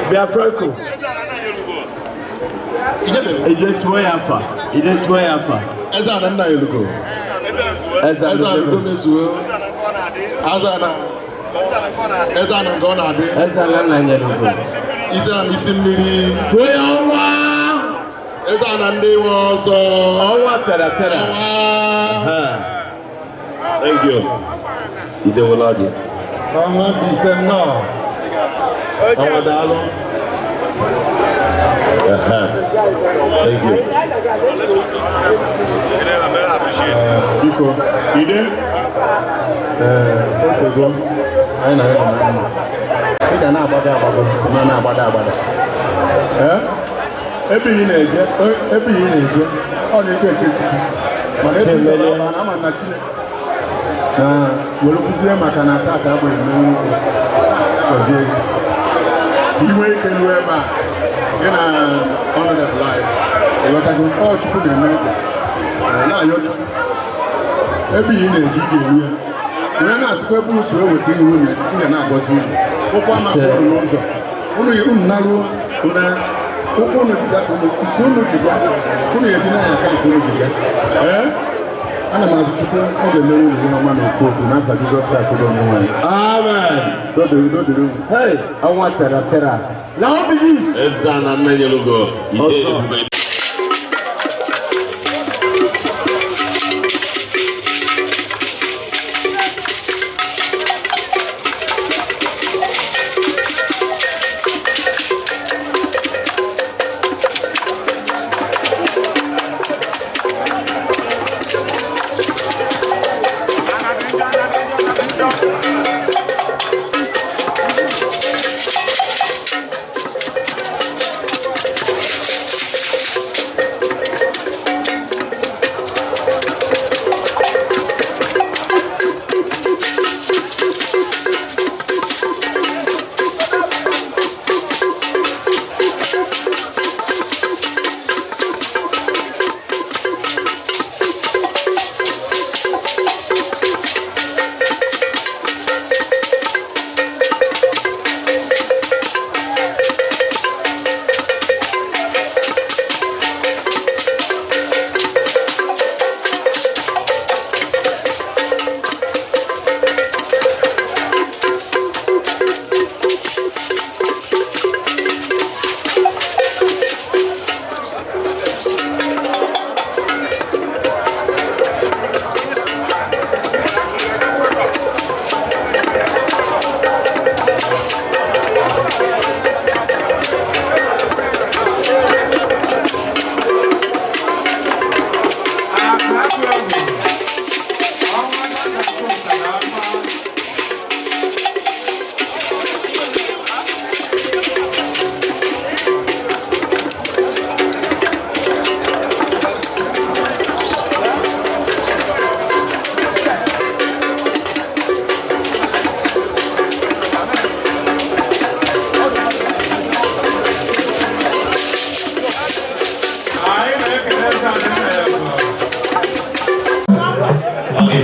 Biafranco. Ide tuo ya fa. Ide tuo ya fa. Eze ana nna elugo. Eze Eze ana ugo mezuo. Eze ana. Eze ana nke ọ na-adị. Eze ana nna nyelugo. Isi ana isi mmiri. Tuo ya ọnwa. Eze ana ndị nwe ọzọ. Ọnwa tara tara. Ọnwa. Thank you. Ide Wolaji. Ọnwa bụ ise nnọọ. Ọnwa daalụ. Thank you. Biko, Ide. Otego, anyị na-arịọ na mma. Ị ga na-agbada agbado, ma na-agbada agbada. Ebe ị na-eje, ebe ị na-eje, ọ na-eke eke Chukwu. Mana ebe ị na-eje, ama na Chineke. Na were kwuzie maka na tata abụghị mme nwoke. Gọzie gị. Iwe ike ruo ebe a, gị na honorable life. Ịghọtago, ọ Chukwu na-eme eze. Na-ayọ Chukwu. Ebe ị na-eje ị ga-eru ya. Onye na-asịkwa ebe usoro eweta ihe unu Chukwu ya na-agọzi unu. Ụkwụ ama unu n'ụzọ. Unu unu naruo unu ụkwụ unu ji bịa ka unu nke unu ji bịa unu eji na aka nke unu ji bịa. Ee? Ana m azụ Chukwu ọ ga-emere unu ihe ọma na ofu ofu n'afa Jizọs Kraịst bụ Onyenwe anyị. Amen. Dodiri dodiri unu. Hey, ọnwa tara tara. Na ọ bụ dis. Eze ana nna nyelugo. Ide Ebubedike.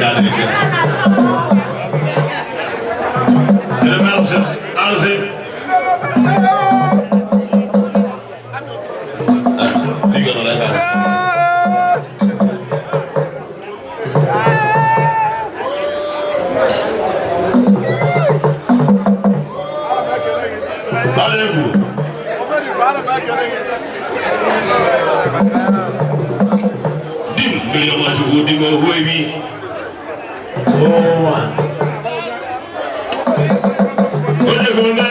ka a na-eke. Kedụ ebe arụsị? Arụsị? Ah, biko nọrọ ebe a. Ọ na-egwu. Di m mmiri ọma Chukwu di m ohu ebi. Ụwa. Onye gome.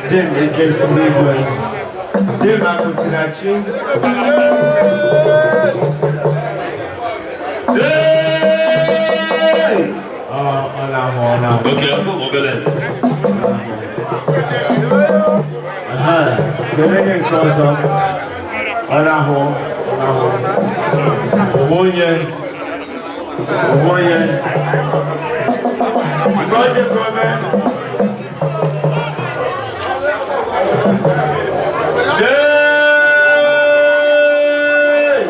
Di m ike si n'igwe. Di m akụziri achị. Hey! Ọ na-ahụ, ọ na-ahụ. Oke ọkụ obere. Aha, kedu onye nke ọzọ? Ọ na-ahụ, ọ na-ahụ. Onwe onye. Onwe onye. Nke ọjị ka o mee. Yay!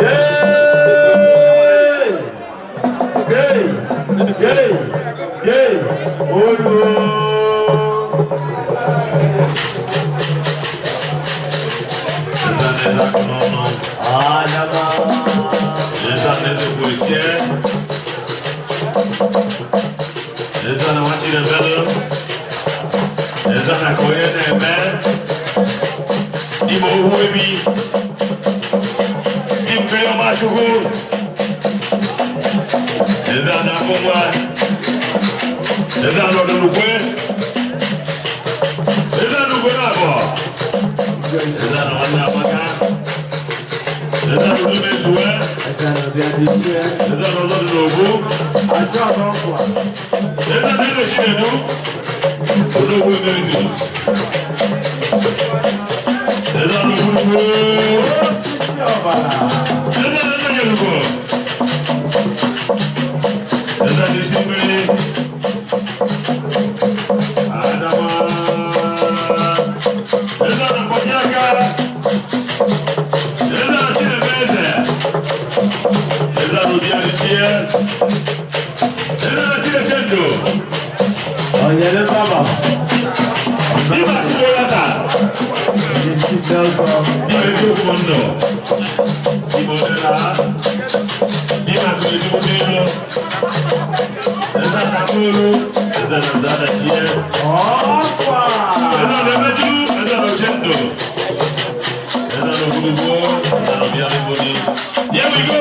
Yay! Yay! Yay! Yay! Olu! Adama! Eze na nwa Chinemelu. Eze na ka onye na-eme. Ime ohu ebi. Di mmiri ọma Chukwu. Eze na akụ nwa. Eze na ọdụnukwe. Eze na ugwe na abụọ. Eze na nwanne Amaka. Eze na Odumezuwe. Eze na bịa n'ichie. Eze na ọzọ dị n'ogbu. Achọ ọkwa. Eze na eze Chinedu. Odogwu emeritus. Eze na ogwurugwu. Osisi ọbara. Eze na eze Nyelugo. Eze na isi mmiri. Adama. Eze na mkpọchi aka. Eze na Chinemeze. Eze na Obi Adichie. Eze na Chinechendo. Onyere baba. Iba Kubolata. Isi ọzọ. Ibe eziokwu ndụ. Ibe odela. Ibe akụrụ ezigbo n'elu. Eze na akụrụ. Eze na ndadachie. Ọkwa. Eze na emeju. Eze na ochendo. Eze na ogologo. Eze na ọbịa n'eboni. Here we go.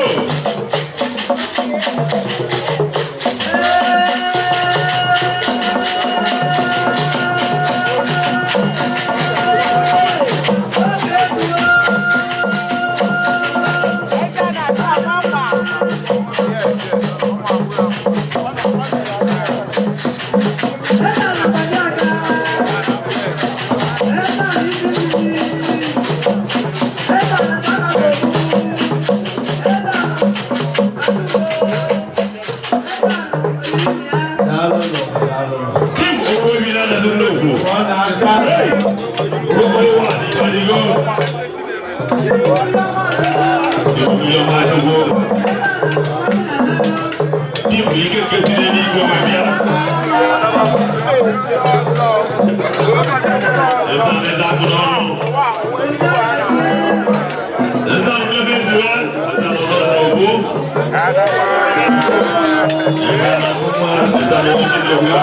Daalụ nụ, daalụ nụ. Kim Owobi na Adazi Nnukwu. Ọ na-aga. Owo wa Ìbàdígó. Ìwúlò máa ṣogbo. Kim ike nke si n'eluigwe wee bịa. Eze na eze akụ n'ọnụ. Eze ahụ n'ebe nzuwe. Eze na ụlọ n'ogbu. Eze na akụ nwa. Eze na echichi n'ogbu.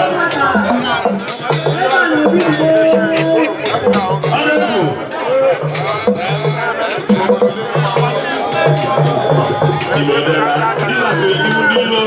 Adekwu. Igbo dera, ndị na-akụ ezigbo ndị ilo.